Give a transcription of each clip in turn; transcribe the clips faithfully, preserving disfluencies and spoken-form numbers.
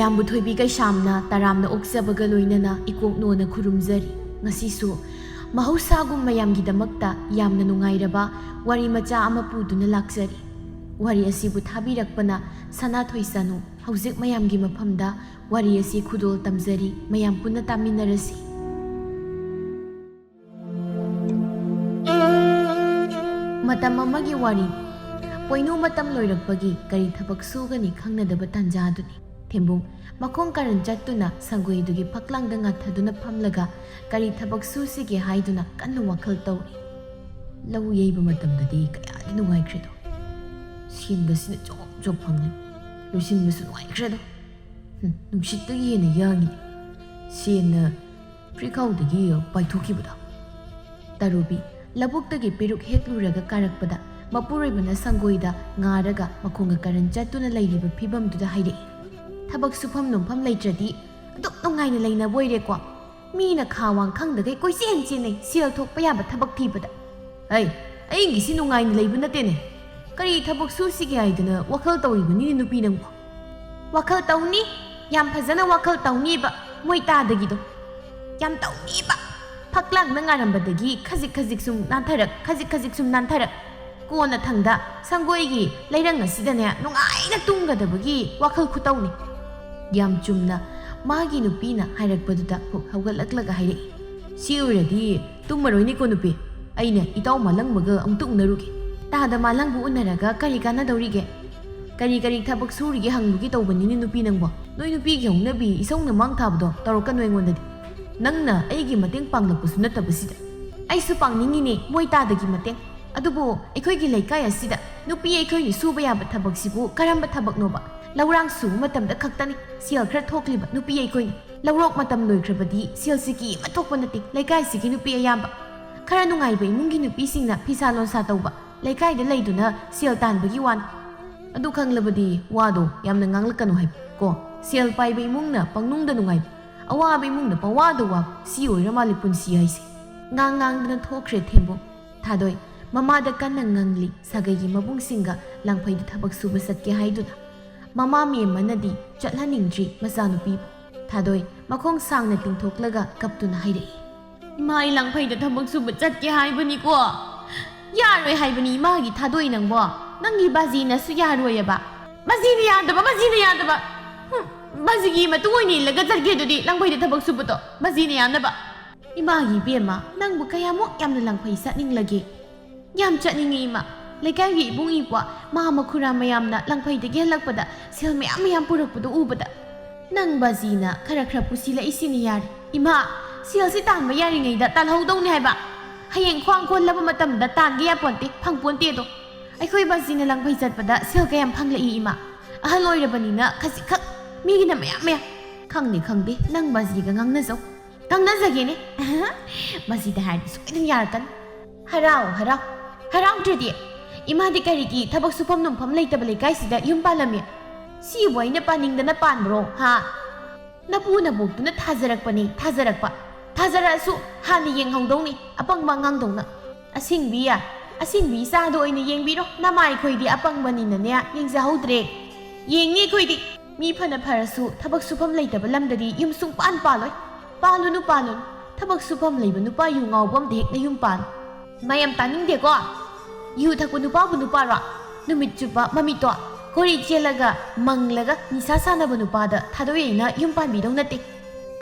ꯃꯌꯥꯝꯕꯨ ꯊꯣꯏꯕꯤ ꯀꯩꯁꯥꯝꯅ ꯇꯔꯥꯝꯅ ꯑꯣꯛꯆꯕꯒ ꯂꯣꯏꯅꯅ ꯏꯀꯣꯛꯅꯣꯅ ꯈꯨꯔꯨꯝꯖꯔꯤ꯫ ꯉꯁꯤꯁꯨ ꯃꯍꯧꯁꯥꯒꯨꯝ ꯃꯌꯥꯝꯒꯤꯗꯃꯛꯇ ꯌꯥꯝꯅ ꯅꯨꯡꯉꯥꯏꯔꯕ ꯋꯥꯔꯤ ꯃꯆꯥ ꯑꯃ ꯄꯨꯗꯨꯅ ꯂꯥꯛꯆꯔꯤ꯫ ꯋꯥꯔꯤ ꯑꯁꯤꯕꯨ ꯊꯥꯕꯤꯔꯛꯄꯅ ꯁꯅꯥꯊꯣꯏ ꯁꯅꯨ꯫ ꯍꯧꯖꯤꯛ ꯃꯌꯥꯝꯒꯤ ꯃꯐꯝꯗ ꯋꯥꯔꯤ ꯑꯁꯤ ꯈꯨꯗꯣꯜ ꯇꯝꯖꯔꯤ꯫ ꯃꯌꯥꯝ ꯄꯨꯟꯅ ꯇꯥꯃꯤꯟꯅꯔꯁꯤ꯫ ꯃꯇꯝ ꯑꯃꯒꯤ ꯋꯥꯔꯤ꯫ ꯄꯣꯏꯅꯨ ꯃꯇꯝ ꯂꯣꯏꯔꯛꯄꯒꯤ ꯀꯔꯤ ꯊꯕꯛ ꯁꯨꯒꯅꯤ ꯈꯪꯅꯗꯕ ꯇꯥꯟꯖꯥꯗꯨꯅꯤ꯫ ꯊꯦꯝꯕꯨꯡ ꯃꯈꯣꯡ ꯀꯥꯔꯟ ꯆꯠꯇꯨꯅ ꯁꯪꯒꯣꯏꯗꯨꯒꯤ ꯐꯛꯂꯥꯡꯗ ꯉꯥꯊꯗꯨꯅ ꯐꯝꯂꯒ ꯀꯔꯤ ꯊꯕꯛ ꯁꯨꯁꯤꯒꯦ ꯍꯥꯏꯗꯨꯅ ꯀꯟꯅ ꯋꯥꯈꯜ ꯇꯧꯔꯤ꯫ ꯂꯧ ꯌꯩꯕ ꯃꯇꯝꯗꯗꯤ ꯀꯌꯥꯗꯤ ꯅꯨꯡꯉꯥꯏꯈ꯭ꯔꯦꯗꯣ꯫ ꯁꯦꯟꯒꯁꯤꯅ ꯖꯣꯞ ꯖꯣꯞ ꯐꯪꯂꯤ꯫ ꯂꯣꯏꯁꯤꯟꯕꯁꯨ ꯅꯨꯡꯉꯥꯏꯈ꯭ꯔꯦꯗꯣ꯫ ꯍꯨꯝ, ꯅꯨꯡꯁꯤꯠꯇꯒꯤ ꯍꯦꯟꯅ ꯌꯥꯡꯉꯤꯅꯦ꯫ ꯁꯦꯟꯅ ꯐ꯭ꯔꯤꯈꯥꯎꯗꯒꯤ ꯄꯥꯏꯊꯣꯛꯈꯤꯕꯗꯣ꯫ ꯇꯔꯨꯕꯤ ꯂꯧꯕꯨꯛꯇꯒꯤ ꯄꯦꯔꯨꯛ ꯍꯦꯛꯂꯨꯔꯒ ꯀꯥꯔꯛꯄꯗ ꯃꯄꯨꯔꯣꯏꯕꯅ ꯁꯪꯒꯣꯏꯗ ꯉꯥꯔꯒ ꯃꯈꯣꯡꯒ ꯀꯥꯔꯟ ꯆꯠꯇꯨꯅ ꯂꯩꯔꯤꯕ ꯐꯤꯕꯝꯗꯨꯗ ꯍꯥꯏꯔꯛꯏ꯫ "ꯊꯕꯛ ꯁꯨꯐꯝ ꯅꯣꯝꯐꯝ ꯂꯩꯇ꯭ꯔꯗꯤ ꯑꯗꯨꯛ ꯅꯨꯡꯉꯥꯏꯅ ꯂꯩꯅꯕ ꯑꯣꯏꯔꯦꯀꯣ? ꯃꯤꯅ ꯈꯥ ꯋꯥꯡ ꯈꯪꯗꯈꯩ ꯀꯣꯏꯆꯦꯟ ꯆꯦꯟꯅꯩ ꯁꯦꯜ ꯊꯣꯛꯄ ꯌꯥꯕ ꯊꯕꯛ ꯊꯤꯕꯗ꯫ ꯍꯩ, ꯑꯩꯒꯤꯁꯤ ꯅꯨꯡꯉꯥꯏꯅ ꯂꯩꯕ ꯅꯠꯇꯦꯅꯦ꯫ ꯀꯔꯤ ꯊꯕꯛ ꯁꯨꯁꯤꯒꯦ ꯍꯥꯏꯗꯅ ꯋꯥꯈꯜ ꯇꯧꯔꯤꯕꯅꯤꯅꯦ ꯅꯨꯄꯤ ꯅꯪꯕꯣ?" "ꯋꯥꯈꯜ ꯇꯧꯅꯤ, ꯌꯥꯝ ꯐꯖꯅ ꯋꯥꯈꯜ ꯇꯧꯅꯤꯕ, ꯃꯣꯏ ꯇꯥꯗꯒꯤꯗꯣ꯫ ꯌꯥꯝ ꯇꯧꯅꯤꯕ꯫ ꯐꯛꯂꯥꯡꯗ ꯉꯥꯔꯝꯕꯗꯒꯤ ꯈꯖꯤꯛ ꯈꯖꯤꯛ ꯁꯨꯝ ꯅꯥꯟꯊꯔꯛ, ꯈꯖꯤꯛ ꯈꯖꯤꯛ ꯁꯨꯝ ꯅꯥꯟꯊꯔꯛ꯫ ꯀꯣꯟꯅ ꯊꯪꯗ ꯁꯪꯒꯣꯏꯒꯤ ꯂꯩꯔꯪ ꯑꯁꯤꯗꯅꯦ ꯅꯨꯡꯉꯥꯏꯅ ꯇꯨꯝꯒꯗꯕꯒꯤ ꯋꯥꯈꯜ ꯈꯨꯇꯧꯅꯤ꯫" ꯌꯥꯝ ꯆꯨꯝꯅ ꯃꯥꯒꯤ ꯅꯨꯄꯤꯅ ꯍꯥꯏꯔꯛꯄꯗꯨꯗ ꯄꯨꯛ ꯍꯧꯒꯠꯂꯛꯂꯒ ꯍꯥꯏꯔꯛꯏ꯫ "ꯁꯤ ꯑꯣꯏꯔꯗꯤ ꯇꯨꯝꯃꯔꯣꯏꯅꯦꯀꯣ ꯅꯨꯄꯤ꯫ ꯑꯩꯅ ꯏꯇꯥꯎ ꯃꯥꯂꯪꯕꯒ ꯑꯃꯨꯛꯇ ꯎꯅꯔꯨꯒꯦ꯫" ꯇꯥꯗ ꯃꯥꯂꯪꯕꯨ ꯎꯅꯔꯒ ꯀꯔꯤ ꯀꯥꯟꯅꯗꯧꯔꯤꯒꯦ? ꯀꯔꯤ ꯀꯔꯤ ꯊꯕꯛ ꯁꯨꯔꯤꯒꯦ ꯍꯪꯂꯨꯒꯦ ꯇꯧꯕꯅꯤꯅꯦ ꯅꯨꯄꯤ ꯅꯪꯕꯣ꯫ ꯅꯣꯏ ꯅꯨꯄꯤꯒꯤ ꯍꯧꯅꯕꯤ ꯏꯁꯧꯅ ꯃꯥꯡ ꯊꯥꯕꯗꯣ ꯇꯧꯔꯛꯀꯅꯨ ꯑꯩꯉꯣꯟꯗꯗꯤ꯫ ꯅꯪꯅ ꯑꯩꯒꯤ ꯃꯇꯦꯡ ꯄꯥꯡꯂꯛꯄꯁꯨ ꯅꯠꯇꯕꯁꯤꯗ꯫ ꯑꯩꯁꯨ ꯄꯥꯡꯅꯤꯡꯉꯤꯅꯦ ꯃꯣꯏ ꯇꯥꯗꯒꯤ ꯃꯇꯦꯡ꯫ ꯑꯗꯨꯕꯨ ꯑꯩꯈꯣꯏꯒꯤ ꯂꯩꯀꯥꯏ ꯑꯁꯤꯗ ꯅꯨꯄꯤ ꯑꯩꯈꯣꯏꯅ ꯁꯨꯕ ꯌꯥꯕ ꯊꯕꯛꯁꯤꯕꯨ ꯀꯔꯝꯕ ꯊꯕꯛꯅꯣꯕ? ꯂꯧꯔꯥꯡ ꯁꯨꯕ ꯃꯇꯝꯗ ꯈꯛꯇꯅꯤ ꯁꯦꯜ ꯈꯔ ꯊꯣꯛꯂꯤꯕ ꯅꯨꯄꯤ ꯑꯩꯈꯣꯏꯅ꯫ ꯂꯧꯔꯣꯛ ꯃꯇꯝ ꯂꯣꯏꯈ꯭ꯔꯕꯗꯤ ꯁꯦꯜꯁꯤ ꯀꯤꯃ ꯊꯣꯛꯄ ꯅꯠꯇꯦ ꯂꯩꯀꯥꯏꯁꯤꯒꯤ ꯅꯨꯄꯤ ꯑꯌꯥꯝꯕ꯫ ꯈꯔ ꯅꯨꯡꯉꯥꯏꯕ ꯏꯃꯨꯡꯒꯤ ꯅꯨꯄꯤꯁꯤꯡꯅ ꯐꯤꯁꯥ ꯂꯣꯟꯁꯥ ꯇꯧꯕ, ꯂꯩꯀꯥꯏꯗ ꯂꯩꯗꯨꯅ ꯁꯦꯜ ꯇꯥꯟꯕꯒꯤ ꯋꯥꯅꯤ꯫ ꯑꯗꯨ ꯈꯪꯂꯕꯗꯤ ꯋꯥꯗꯣ ꯌꯥꯝꯅ ꯉꯥꯡꯂꯛꯀꯅꯨ ꯍꯥꯏꯕ ꯀꯣ꯫ ꯁꯦꯜ ꯄꯥꯏꯕ ꯏꯃꯨꯡꯅ ꯄꯪꯅꯨꯡꯗ ꯅꯨꯡꯉꯥꯏꯕ, ꯑꯋꯥꯕ ꯏꯃꯨꯡꯅ ꯄꯪꯋꯥꯗ ꯋꯥꯕ, ꯁꯤ ꯑꯣꯏꯔ ꯃꯥꯜꯂꯦ ꯄꯨꯟꯁꯤ ꯍꯥꯏꯁꯦ꯫ ꯉꯥꯡ ꯉꯥꯡꯗꯅ ꯊꯣꯛꯈ꯭ꯔꯦ ꯊꯦꯝꯕꯨꯡ꯫ ꯊꯥꯗꯣꯏ ꯃꯃꯥꯗ ꯀꯟꯅ ꯉꯪꯂꯤ꯫ ꯁꯥꯒꯩꯒꯤ ꯃꯕꯨꯡꯁꯤꯡꯒ ꯂꯥꯡꯐꯩꯗ ꯊꯕꯛ ꯁꯨꯕ ꯆꯠꯀꯦ ꯍꯥꯏꯗꯨꯅ꯫ ꯃꯃꯥ ꯃꯦꯝꯃꯅꯗꯤ ꯆꯠꯍꯟꯅꯤꯡꯗ꯭ꯔꯤ ꯃꯆꯥꯅꯨꯄꯤꯕꯨ꯫ ꯊꯥꯗꯣꯏ ꯃꯈꯣꯡ ꯁꯥꯡꯅ ꯇꯤꯡꯊꯣꯛꯂꯒ ꯀꯞꯇꯨꯅ ꯍꯥꯏꯔꯛꯏ꯫ "ꯏꯃꯥ, ꯑꯩ ꯂꯪꯐꯩꯗ ꯊꯕꯛ ꯁꯨꯕ ꯆꯠꯀꯦ ꯍꯥꯏꯕꯅꯤꯀꯣ꯫ ꯌꯥꯔꯣꯏ ꯍꯥꯏꯕꯅꯤ ꯏꯃꯥꯒꯤ ꯊꯥꯗꯣꯏ ꯅꯪꯕꯣ꯫ ꯅꯪꯒꯤ ꯕꯥꯖꯤꯅꯁꯨ ꯌꯥꯔꯣꯏꯑꯕ꯫ ꯕꯥꯖꯤꯅ ꯌꯥꯗꯕ, ꯕꯥꯖꯤꯅ ꯌꯥꯗꯕ꯫ ꯍꯨꯝ, ꯕꯥꯖꯤꯒꯤ ꯃꯇꯨꯡ ꯑꯣꯏꯅ ꯏꯜꯂꯒ ꯆꯠꯀꯦ ꯑꯗꯨꯗꯤ ꯂꯪꯐꯩꯗ ꯊꯕꯛ ꯁꯨꯕꯗꯣ꯫ ꯕꯥꯖꯤꯅ ꯌꯥꯅꯕ꯫" "ꯏꯃꯥꯒꯤ ꯏꯕꯦꯝꯃ, ꯅꯪꯕꯨ ꯀꯌꯥꯃꯨꯛ ꯌꯥꯝꯅ ꯂꯪꯐꯩ ꯆꯠꯅꯤꯡꯂꯒꯦ?" "ꯌꯥꯝ ꯆꯠꯅꯤꯡꯉꯤ ꯏꯃꯥ꯫ ꯂꯩꯀꯥꯏꯒꯤ ꯏꯕꯨꯡ ꯏꯄ꯭ꯋꯥ, ꯃꯥ ꯃꯈꯨꯔꯥ ꯃꯌꯥꯝꯅ ꯂꯪꯐꯩꯗꯒꯤ ꯍꯜꯂꯛꯄꯗ ꯁꯦꯜ ꯃꯌꯥꯝ ꯃꯌꯥꯝ ꯄꯨꯔꯛꯄꯗꯨ ꯎꯕꯗ꯫" "ꯅꯪ ꯕꯥꯖꯤꯅ ꯈꯔ ꯈꯔ ꯄꯨꯁꯤꯜꯂꯛꯏꯁꯤꯅ ꯌꯥꯔꯦ ꯏꯃꯥ꯫ ꯁꯦꯜꯁꯤ ꯇꯥꯟꯕ ꯌꯥꯔꯤꯉꯩꯗ ꯇꯥꯜꯍꯧꯗꯧꯅꯤ ꯍꯥꯏꯕ꯫ ꯍꯌꯦꯡ ꯈ꯭ꯋꯥꯡ ꯀꯣꯜꯂꯕ ꯃꯇꯝꯗ ꯇꯥꯟꯒꯦ ꯌꯥꯄꯣꯟꯇꯦ, ꯐꯪꯄꯣꯟꯇꯦ ꯑꯗꯣ꯫ ꯑꯩꯈꯣꯏ ꯕꯥꯖꯤꯅ ꯂꯪꯐꯩ ꯆꯠꯄꯗ ꯁꯦꯜ ꯀꯌꯥꯝ ꯐꯪꯂꯛꯏ ꯏꯃꯥ? ꯑꯍꯜ ꯑꯣꯏꯔꯕꯅꯤꯅ ꯈꯖꯤꯛꯈꯛ, ꯃꯤꯒꯤꯅ ꯃꯌꯥꯝ ꯃꯌꯥꯝ꯫" "ꯈꯪꯗꯦ, ꯈꯪꯗꯦ, ꯅꯪ ꯕꯥꯖꯤꯒ ꯉꯥꯡꯅꯖꯧ꯫" "ꯉꯥꯡꯅꯖꯒꯦꯅꯦ꯫" "ꯕꯥꯖꯤꯗ ꯍꯥꯏꯔꯗꯤ ꯁꯣꯏꯗꯅ ꯌꯥꯔꯛꯀꯅꯤ꯫" "ꯍꯔꯥꯎ, ꯍꯔꯥꯎ꯫ ꯍꯔꯥꯎꯗ꯭ꯔꯗꯤ? ꯏꯃꯥꯗꯤ ꯀꯔꯤꯒꯤ ꯊꯕꯛ ꯁꯨꯐꯝ ꯅꯣꯝꯐꯝ ꯂꯩꯇꯕ ꯂꯩꯀꯥꯏꯁꯤꯗ ꯌꯨꯝ ꯄꯥꯜꯂꯝꯃꯤ? ꯁꯤꯕꯨ ꯑꯩꯅ ꯄꯥꯅꯤꯡꯗꯅ ꯄꯥꯟꯕ꯭ꯔꯣ, ꯍꯥ? ꯅꯄꯨ ꯅꯕꯣꯛꯇꯨꯅ ꯊꯥꯖꯔꯛꯄꯅꯤ, ꯊꯥꯖꯔꯛꯄ꯫ ꯊꯥꯖꯔꯛꯑꯁꯨ ꯍꯥꯟꯅ ꯌꯦꯡꯍꯧꯗꯧꯅꯤ, ꯑꯄꯪꯕ ꯑꯉꯥꯡꯗꯧꯅ꯫ ꯑꯁꯤꯡꯕꯤ ꯌꯥ, ꯑꯁꯤꯡꯕꯤ ꯏꯆꯥꯗꯣ ꯑꯣꯏꯅ ꯌꯦꯡꯕꯤꯔꯣ꯫ ꯅꯃꯥ ꯑꯩꯈꯣꯏꯗꯤ ꯑꯄꯪꯕꯅꯤꯅꯅꯦ, ꯌꯦꯡꯖꯍꯧꯗ꯭ꯔꯦ꯫ ꯌꯦꯡꯅꯤ ꯑꯩꯈꯣꯏꯗꯤ꯫ ꯃꯤ ꯐꯅ ꯐꯔꯁꯨ ꯊꯕꯛ ꯁꯨꯐꯝ ꯂꯩꯇꯕ ꯂꯝꯗꯗꯤ ꯌꯨꯝ ꯁꯨꯡꯄꯥꯟ ꯄꯥꯜꯂꯣꯏ꯫ ꯄꯥꯜꯂꯨꯅꯨ, ꯄꯥꯜꯂꯨꯅꯨ꯫ ꯊꯕꯛ ꯁꯨꯐꯝ ꯂꯩꯕ ꯅꯨꯄꯥ ꯌꯨ ꯉꯥꯎꯕ ꯑꯝꯗ ꯍꯦꯛ ꯅꯌꯨꯝ ꯄꯥꯜꯂꯨ꯫ ꯃꯌꯥꯝ ꯇꯥꯅꯤꯡꯗꯦꯀꯣ꯫ ꯌꯨ ꯊꯛꯄ ꯅꯨꯄꯥꯕꯨ ꯅꯨꯄꯥꯔꯣ? ꯅꯨꯃꯤꯠ ꯆꯨꯞꯄ ꯃꯃꯤꯠꯇꯣ ꯀꯣꯔꯤ ꯆꯦꯜꯂꯒ ꯃꯪꯂꯒ ꯅꯤꯁꯥ ꯁꯥꯟꯅꯕ ꯅꯨꯄꯥꯗ ꯊꯥꯗꯣꯏ ꯑꯩꯅ ꯌꯨꯝ ꯄꯥꯟꯕꯤꯗꯧ ꯅꯠꯇꯦ꯫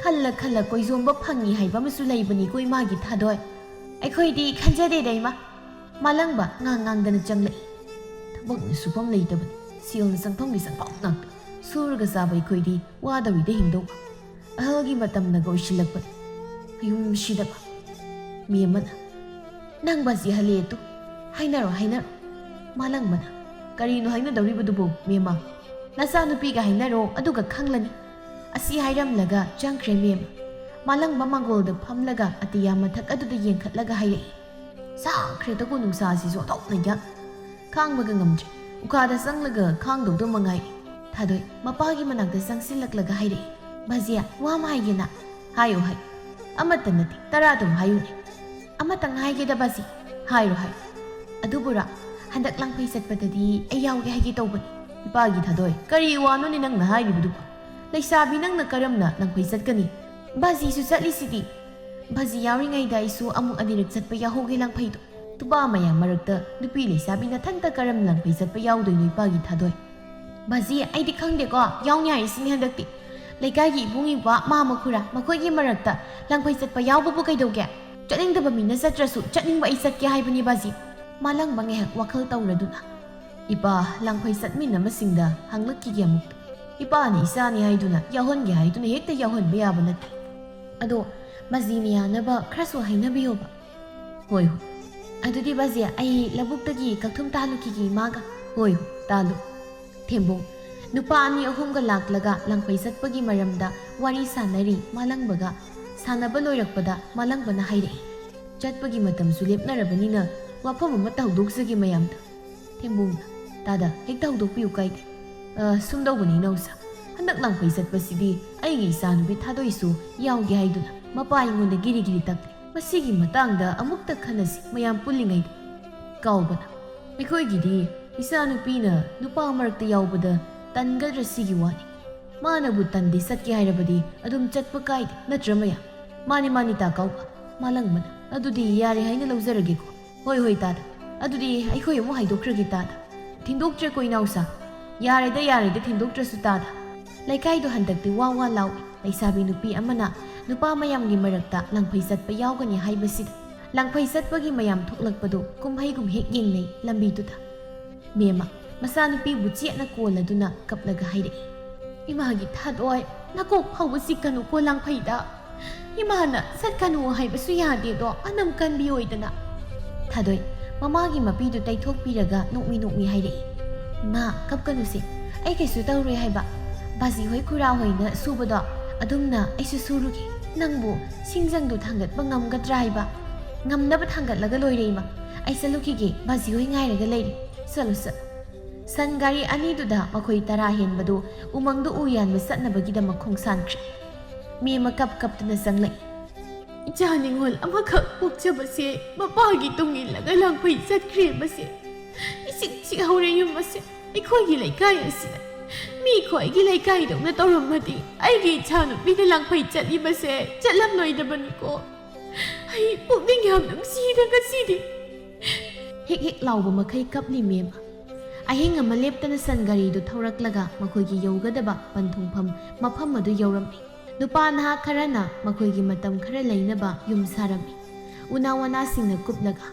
ꯈꯜꯂ ꯈꯜꯂ ꯀꯣꯏꯖꯣꯝꯕ ꯐꯪꯉꯤ ꯍꯥꯏꯕ ꯑꯃꯁꯨ ꯂꯩꯕꯅꯤꯀꯣ ꯏꯃꯥꯒꯤ ꯊꯥꯗꯣꯏ꯫ ꯑꯩꯈꯣꯏꯗꯤ ꯈꯟꯖꯗꯦꯗ ꯏꯃꯥ꯫ ꯃꯥꯂꯪꯕ ꯉꯥꯡ ꯉꯥꯡꯗꯅ ꯆꯪꯂꯛꯏ꯫ ꯊꯕꯛꯅ ꯁꯨꯐꯝ ꯂꯩꯇꯕꯅꯤ, ꯁꯦꯜꯅ ꯆꯪꯐꯝꯒꯤ ꯆꯪꯐꯝ ꯉꯥꯛꯇ꯫ ꯁꯨꯔꯒ ꯆꯥꯕ ꯑꯩꯈꯣꯏꯗꯤ ꯋꯥꯗꯧꯔꯤꯗ ꯍꯤꯡꯗꯧꯕ꯫ ꯑꯍꯜꯒꯤ ꯃꯇꯝꯅꯒ ꯑꯣꯏꯁꯤꯜꯂꯛꯄꯅꯤ꯫ ꯃꯌꯨꯝ ꯁꯤꯗꯕ꯫ ꯃꯦꯝꯃꯅ, "ꯅꯪ ꯕꯥꯖꯤ ꯍꯜꯂꯦ ꯇꯨ꯫ ꯍꯥꯏꯅꯔꯣ, ꯍꯥꯏꯅꯔꯣ꯫" ꯃꯥꯂꯪꯕꯅ, "ꯀꯔꯤꯅꯣ ꯍꯥꯏꯅꯗꯧꯔꯤꯕꯗꯨꯕꯨ, ꯃꯦꯝꯃ? ꯅꯆꯥꯅꯨꯄꯤꯒ ꯍꯥꯏꯅꯔꯣ, ꯑꯗꯨꯒ ꯈꯪꯂꯅꯤ꯫" ꯑꯁꯤ ꯍꯥꯏꯔꯝꯂꯒ ꯆꯪꯈ꯭ꯔꯦ ꯃꯦꯝꯃ꯫ ꯃꯥꯂꯪꯕ ꯃꯥꯡꯒꯣꯜꯗ ꯐꯝꯂꯒ ꯑꯇꯤꯌꯥ ꯃꯊꯛ ꯑꯗꯨꯗ ꯌꯦꯡꯈꯠꯂꯒ ꯍꯥꯏꯔꯛꯏ, "ꯁꯥꯈ꯭ꯔꯦꯗꯀꯣ ꯅꯨꯡꯁꯥꯁꯤꯁꯨ ꯑꯣꯟꯊꯣꯛꯅ ꯌꯥꯛ꯫ ꯈꯥꯡꯕꯒ ꯉꯝꯗ꯭ꯔꯦ꯫ ꯎꯈꯥꯗ ꯆꯪꯂꯒ ꯈꯥꯡꯗꯧꯗ ꯃꯉꯥꯏ꯫" ꯊꯥꯗꯣꯏ ꯃꯄꯥꯒꯤ ꯃꯅꯥꯛꯇ ꯆꯪꯁꯤꯜꯂꯛꯂꯒ ꯍꯥꯏꯔꯛꯏ, "ꯕꯥꯖꯤ, ꯋꯥ ꯑꯃ ꯍꯥꯏꯒꯦꯅ꯫" "ꯍꯥꯏꯌꯨ, ꯍꯥꯏꯌꯨ꯫" "ꯑꯃꯠꯇ ꯅꯠꯇꯦ, ꯇꯔꯥ ꯑꯗꯨꯝ ꯍꯥꯏꯌꯨꯅꯦ꯫" "ꯑꯃꯇꯪ ꯍꯥꯏꯒꯦꯗ ꯕꯥꯖꯤ꯫" "ꯍꯥꯏꯔꯣ, ꯍꯥꯏꯔꯣ꯫" "ꯑꯗꯨꯕꯨꯔꯣ, ꯍꯟꯗꯛ ꯂꯪꯐꯩ ꯆꯠꯄꯗꯗꯤ ꯑꯩ ꯌꯥꯎꯒꯦ ꯍꯥꯏꯒꯦ ꯇꯧꯕꯅꯤ꯫ ꯏꯄꯥꯒꯤ ꯊꯥꯗꯣꯏ, ꯀꯔꯤ ꯋꯥꯅꯣꯅꯦ ꯅꯪꯅ ꯍꯥꯏꯔꯤꯕꯗꯨꯕꯣ? ꯂꯩꯁꯥꯕꯤ ꯅꯪꯅ ꯀꯔꯝꯅ ꯂꯥꯡꯐꯩ ꯆꯠꯀꯅꯤ? ꯕꯥꯖꯤꯁꯨ ꯆꯠꯂꯤꯁꯤꯗꯤ꯫ ꯕꯥꯖꯤ ꯌꯥꯎꯔꯤꯉꯩꯗ ꯑꯩꯁꯨ ꯑꯃꯨꯛ ꯑꯅꯤꯔꯛ ꯆꯠꯄ ꯌꯥꯎꯍꯧꯒꯦ ꯂꯥꯡꯐꯩꯗꯣ꯫ ꯅꯨꯄꯥ ꯃꯌꯥꯝ ꯃꯔꯛꯇ ꯅꯨꯄꯤ ꯂꯩꯁꯥꯕꯤ ꯅꯊꯟꯇ ꯀꯔꯝ ꯂꯥꯡꯐꯩ ꯆꯠꯄ ꯌꯥꯎꯗꯣꯏꯅꯣ ꯏꯄꯥꯒꯤ ꯊꯥꯗꯣꯏ? ꯕꯥꯖꯤ, ꯑꯩꯗꯤ ꯈꯪꯗꯦꯀꯣ, ꯌꯥꯎꯅꯤ ꯍꯥꯏꯔꯤꯁꯤꯅꯤ ꯍꯟꯗꯛꯇꯤ꯫ ꯂꯩꯀꯥꯏꯒꯤ ꯏꯕꯨꯡ ꯏꯄ꯭ꯋꯥ, ꯃꯥꯃ ꯈꯨꯔꯥ ꯃꯈꯣꯏꯒꯤ ꯃꯔꯛꯇ ꯂꯥꯡꯐꯩ ꯆꯠꯄ ꯌꯥꯎꯕꯕꯨ ꯀꯩꯗꯧꯒꯦ? ꯆꯠꯅꯤꯡꯗꯕ ꯃꯤꯅ ꯆꯠꯇ꯭ꯔꯁꯨ ꯆꯠꯅꯤꯡꯕ ꯑꯩ ꯆꯠꯀꯦ ꯍꯥꯏꯕꯅꯤ ꯕꯥꯖꯤ꯫ ꯃꯥꯂꯪꯕ ꯉꯥꯏꯍꯥꯛ ꯋꯥꯈꯜ ꯇꯧꯔꯗꯨꯅ, ꯏꯄꯥ, ꯂꯥꯡꯐꯩ ꯆꯠꯃꯤꯟꯅꯕꯁꯤꯡꯗ ꯍꯪꯂꯛꯈꯤꯒꯦ ꯑꯃꯨꯛꯇ꯫ ꯏꯄꯥꯅ ꯏꯆꯥꯅꯤ ꯍꯥꯏꯗꯨꯅ ꯌꯥꯎꯍꯟꯒꯦ ꯍꯥꯏꯗꯨꯅ ꯍꯦꯛꯇ ꯌꯥꯎꯍꯟꯕ ꯌꯥꯕ ꯅꯠꯇꯦ꯫ ꯑꯗꯣ ꯃꯥꯖꯤꯅ ꯌꯥꯅꯕ ꯈꯔꯁꯨ ꯍꯥꯏꯅꯕꯤꯌꯣꯕ꯫ ꯍꯣꯏ ꯍꯣꯏ꯫ ꯑꯗꯨꯗꯤ ꯕꯥꯖꯤ, ꯑꯩ ꯂꯧꯕꯨꯛꯇꯒꯤ ꯀꯛꯊꯨꯝ ꯇꯥꯜꯂꯨꯈꯤꯒꯦ ꯏꯃꯥꯒ꯫ ꯍꯣꯏ ꯍꯣꯏ, ꯇꯥꯜꯂꯨ꯫ ꯊꯦꯝꯕꯨꯡ, ꯅꯨꯄꯥ ꯑꯅꯤ ꯑꯍꯨꯝꯒ ꯂꯥꯛꯂꯒ ꯂꯥꯡꯐꯩ ꯆꯠꯄꯒꯤ ꯃꯔꯝꯗ ꯋꯥꯔꯤ ꯁꯥꯟꯅꯔꯤ ꯃꯥꯂꯪꯕꯒ꯫ ꯁꯥꯟꯅꯕ ꯂꯣꯏꯔꯛꯄꯗ ꯃꯥꯂꯪꯕꯅ ꯍꯥꯏꯔꯛꯏ, ꯆꯠꯄꯒꯤ ꯃꯇꯝꯁꯨ ꯂꯦꯞꯅꯔꯕꯅꯤꯅ ꯋꯥꯐꯝ ꯑꯃꯠꯇ ꯍꯧꯗꯣꯛꯆꯒꯦ ꯃꯌꯥꯝꯗ꯫ ꯊꯦꯝꯕꯨꯡꯅ, ꯇꯥꯗ, ꯍꯦꯛꯇ ꯍꯧꯗꯣꯛꯄꯤꯌꯨ ꯀꯥꯏꯗꯦ꯫ ꯑ, ꯁꯨꯝꯗꯧꯕꯅꯤ ꯏꯅꯧꯁꯥ, ꯍꯟꯗꯛ ꯂꯥꯡꯐꯩ ꯆꯠꯄꯁꯤꯗꯤ ꯑꯩꯒꯤ ꯏꯆꯥꯅꯨꯄꯤ ꯊꯥꯗꯣꯏꯁꯨ ꯌꯥꯎꯒꯦ ꯍꯥꯏꯗꯨꯅ ꯃꯄꯥ ꯑꯩꯉꯣꯟꯗ ꯒꯤꯔꯤ ꯒꯤꯔꯤ ꯇꯛꯂꯦ꯫ ꯃꯁꯤꯒꯤ ꯃꯇꯥꯡꯗ ꯑꯃꯨꯛꯇ ꯈꯟꯅꯁꯤ ꯃꯌꯥꯝ ꯄꯨꯜꯂꯤꯉꯩꯗ꯫ ꯀꯥꯎꯕꯅ, ꯑꯩꯈꯣꯏꯒꯤꯗꯤ ꯏꯆꯥꯅꯨꯄꯤꯅ ꯅꯨꯄꯥ ꯃꯔꯛꯇ ꯌꯥꯎꯕꯗ ꯇꯟꯒꯗ꯭ꯔꯥ ꯁꯤꯒꯤ ꯋꯥꯅꯤ꯫ ꯃꯥꯅꯕꯨ ꯇꯟꯗꯦ ꯆꯠꯀꯦ ꯍꯥꯏꯔꯕꯗꯤ ꯑꯗꯨꯝ ꯆꯠꯄ ꯀꯥꯏꯗꯦ, ꯅꯠꯇ꯭ꯔ ꯃꯌꯥꯝ? ꯃꯥꯅꯤ ꯃꯥꯅꯤ ꯇꯥ ꯀꯥꯎꯕ꯫ ꯃꯥꯂꯪꯕꯅ, ꯑꯗꯨꯗꯤ ꯌꯥꯔꯦ ꯍꯥꯏꯅ ꯂꯧꯖꯔꯒꯦꯀꯣ꯫ ꯍꯣꯏ ꯍꯣꯏ ꯇꯥꯗ, ꯑꯗꯨꯗꯤ ꯑꯩꯈꯣꯏ ꯑꯃꯨꯛ ꯍꯥꯏꯗꯣꯛꯈ꯭ꯔꯒꯦ ꯇꯥꯗ꯫ ꯊꯤꯟꯗꯣꯛꯇ꯭ꯔꯦꯀꯣ ꯏꯅꯥꯎꯁꯥ꯫ ꯌꯥꯔꯦꯗ ꯌꯥꯔꯦꯗ, ꯊꯤꯟꯗꯣꯛꯇ꯭ꯔꯁꯨ ꯇꯥꯗ꯫ ꯂꯩꯀꯥꯏꯗꯣ ꯍꯟꯗꯛꯇꯤ ꯋꯥ ꯋꯥ ꯂꯥꯎꯏ꯫ ꯂꯩꯁꯥꯕꯤ ꯅꯨꯄꯤ ꯑꯃꯅ ꯅꯨꯄꯥ ꯃꯌꯥꯝꯒꯤ ꯃꯔꯛꯇ ꯂꯥꯡꯐꯩ ꯆꯠꯄ ꯌꯥꯎꯒꯅꯤ ꯍꯥꯏꯕꯁꯤꯗ꯫ ꯂꯥꯡꯐꯩ ꯆꯠꯄꯒꯤ ꯃꯌꯥꯝ ꯊꯣꯛꯂꯛꯄꯗꯨ ꯀꯨꯝꯍꯩꯒꯨꯝ ꯍꯦꯛ ꯌꯦꯡꯅꯩ ꯂꯝꯕꯤꯗꯨꯗ꯫ ꯃꯦꯝꯃ, ꯃꯆꯥꯅꯨꯄꯤꯕꯨ ꯆꯦꯠꯅ ꯀꯣꯜꯂꯗꯨꯅ ꯀꯞꯂꯒ ꯍꯥꯏꯔꯛꯏ, ꯏꯃꯥꯒꯤ ꯊꯥꯗꯣꯏ, ꯅꯀꯣꯛ ꯐꯥꯎꯕ ꯆꯤꯛꯀꯅꯨꯀꯣ ꯂꯥꯡꯐꯩꯗ꯫ ꯏꯃꯥꯅ ꯆꯠꯀꯅꯨ ꯍꯥꯏꯕꯁꯨ ꯌꯥꯗꯦꯗꯣ, ꯑꯅꯝ ꯀꯟꯕꯤ ꯑꯣꯏꯗꯅ꯫ ꯊꯥꯗꯣꯏ, ꯃꯃꯥꯒꯤ ꯃꯄꯤꯗꯨ ꯇꯩꯊꯣꯛꯄꯤꯔꯒ ꯅꯣꯛꯃꯤ ꯅꯣꯛꯃꯤ ꯍꯥꯏꯔꯛꯏ, ꯏꯃꯥ, ꯀꯞꯀꯅꯨꯁꯦ꯫ ꯑꯩ ꯀꯩꯁꯨ ꯇꯧꯔꯣꯏ ꯍꯥꯏꯕ꯫ ꯕꯥꯖꯤ ꯍꯣꯏ ꯈꯨꯔꯥ ꯍꯣꯏꯅ ꯁꯨꯕꯗꯣ ꯑꯗꯨꯝꯅ ꯑꯩꯁꯨ ꯁꯨꯔꯨꯒꯦ꯫ ꯅꯪꯕꯨ ꯁꯤꯡꯖꯪꯗꯨ ꯊꯥꯡꯒꯠꯄ ꯉꯝꯒꯗ꯭ꯔꯥ ꯍꯥꯏꯕ? ꯉꯝꯅꯕ ꯊꯥꯡꯒꯠꯂꯒ ꯂꯣꯏꯔꯦ ꯏꯃꯥ꯫ ꯑꯩ ꯆꯠꯂꯨꯈꯤꯒꯦ, ꯕꯥꯖꯤ ꯍꯣꯏ ꯉꯥꯏꯔꯒ ꯂꯩꯔꯦ꯫ ꯆꯠꯂꯨ, ꯆꯠꯂꯨ꯫ ꯁꯟ ꯒꯥꯔꯤ ꯑꯅꯤꯗꯨꯗ ꯃꯈꯣꯏ ꯇꯔꯥ ꯍꯦꯟꯕꯗꯨ ꯎꯃꯪꯗ ꯎ ꯌꯥꯟꯕ ꯆꯠꯅꯕꯒꯤꯗꯃꯛ ꯈꯣꯡꯁꯥꯟꯈ꯭ꯔꯦ꯫ ꯃꯦꯝꯃ ꯀꯞ ꯀꯞꯇꯨꯅ ꯆꯪꯂꯛꯏ꯫ ꯏꯆꯥ ꯅꯤꯉꯣꯜ ꯑꯃꯈꯛ ꯄꯣꯛꯆꯕꯁꯦ ꯃꯄꯥꯒꯤ ꯇꯨꯡ ꯏꯜꯂꯒ ꯂꯥꯡꯐꯩ ꯆꯠꯈ꯭ꯔꯦ ꯃꯁꯦ꯫ ꯏꯆꯤꯛ ꯆꯤꯛꯍꯧꯔꯦ ꯌꯨꯝ ꯑꯁꯦ꯫ ꯑꯩꯈꯣꯏꯒꯤ ꯂꯩꯀꯥꯏ ꯑꯁꯤꯗ ꯃꯤ ꯈ꯭ꯋꯥꯏꯒꯤ ꯂꯩꯀꯥꯏꯗꯧꯅ ꯇꯧꯔꯝꯃꯗꯤ ꯑꯩꯒꯤ ꯏꯆꯥꯅꯨꯄꯤꯅ ꯂꯥꯡꯐꯩ ꯆꯠꯂꯤꯕꯁꯦ ꯆꯠꯂꯝꯂꯣꯏꯗꯕꯅꯤꯀꯣ꯫ ꯑꯩ ꯄꯨꯛꯅꯤꯡ ꯌꯥꯝ ꯅꯨꯡꯁꯤꯗ ꯉꯁꯤꯗꯤ꯫ ꯍꯤꯛ ꯍꯤꯛ ꯂꯥꯎꯕ ꯃꯈꯩ ꯀꯞꯂꯤ ꯃꯦꯝ꯫ ꯑꯍꯤꯡ ꯑꯃ ꯂꯦꯞꯇꯅ ꯁꯟ ꯒꯥꯔꯤꯗꯨ ꯊꯧꯔꯛꯂꯒ ꯃꯈꯣꯏꯒꯤ ꯌꯧꯒꯗꯕ ꯄꯟꯊꯨꯡꯐꯝ ꯃꯐꯝ ꯑꯗꯨ ꯌꯧꯔꯝꯃꯤ꯫ ꯅꯨꯄꯥ ꯅꯍꯥ ꯈꯔꯅ ꯃꯈꯣꯏꯒꯤ ꯃꯇꯝ ꯈꯔ ꯂꯩꯅꯕ ꯌꯨꯝ ꯁꯥꯔꯝꯃꯤ꯫ ꯎꯅꯥ ꯋꯥꯅꯥꯁꯤꯡꯅ ꯀꯨꯞꯂꯒ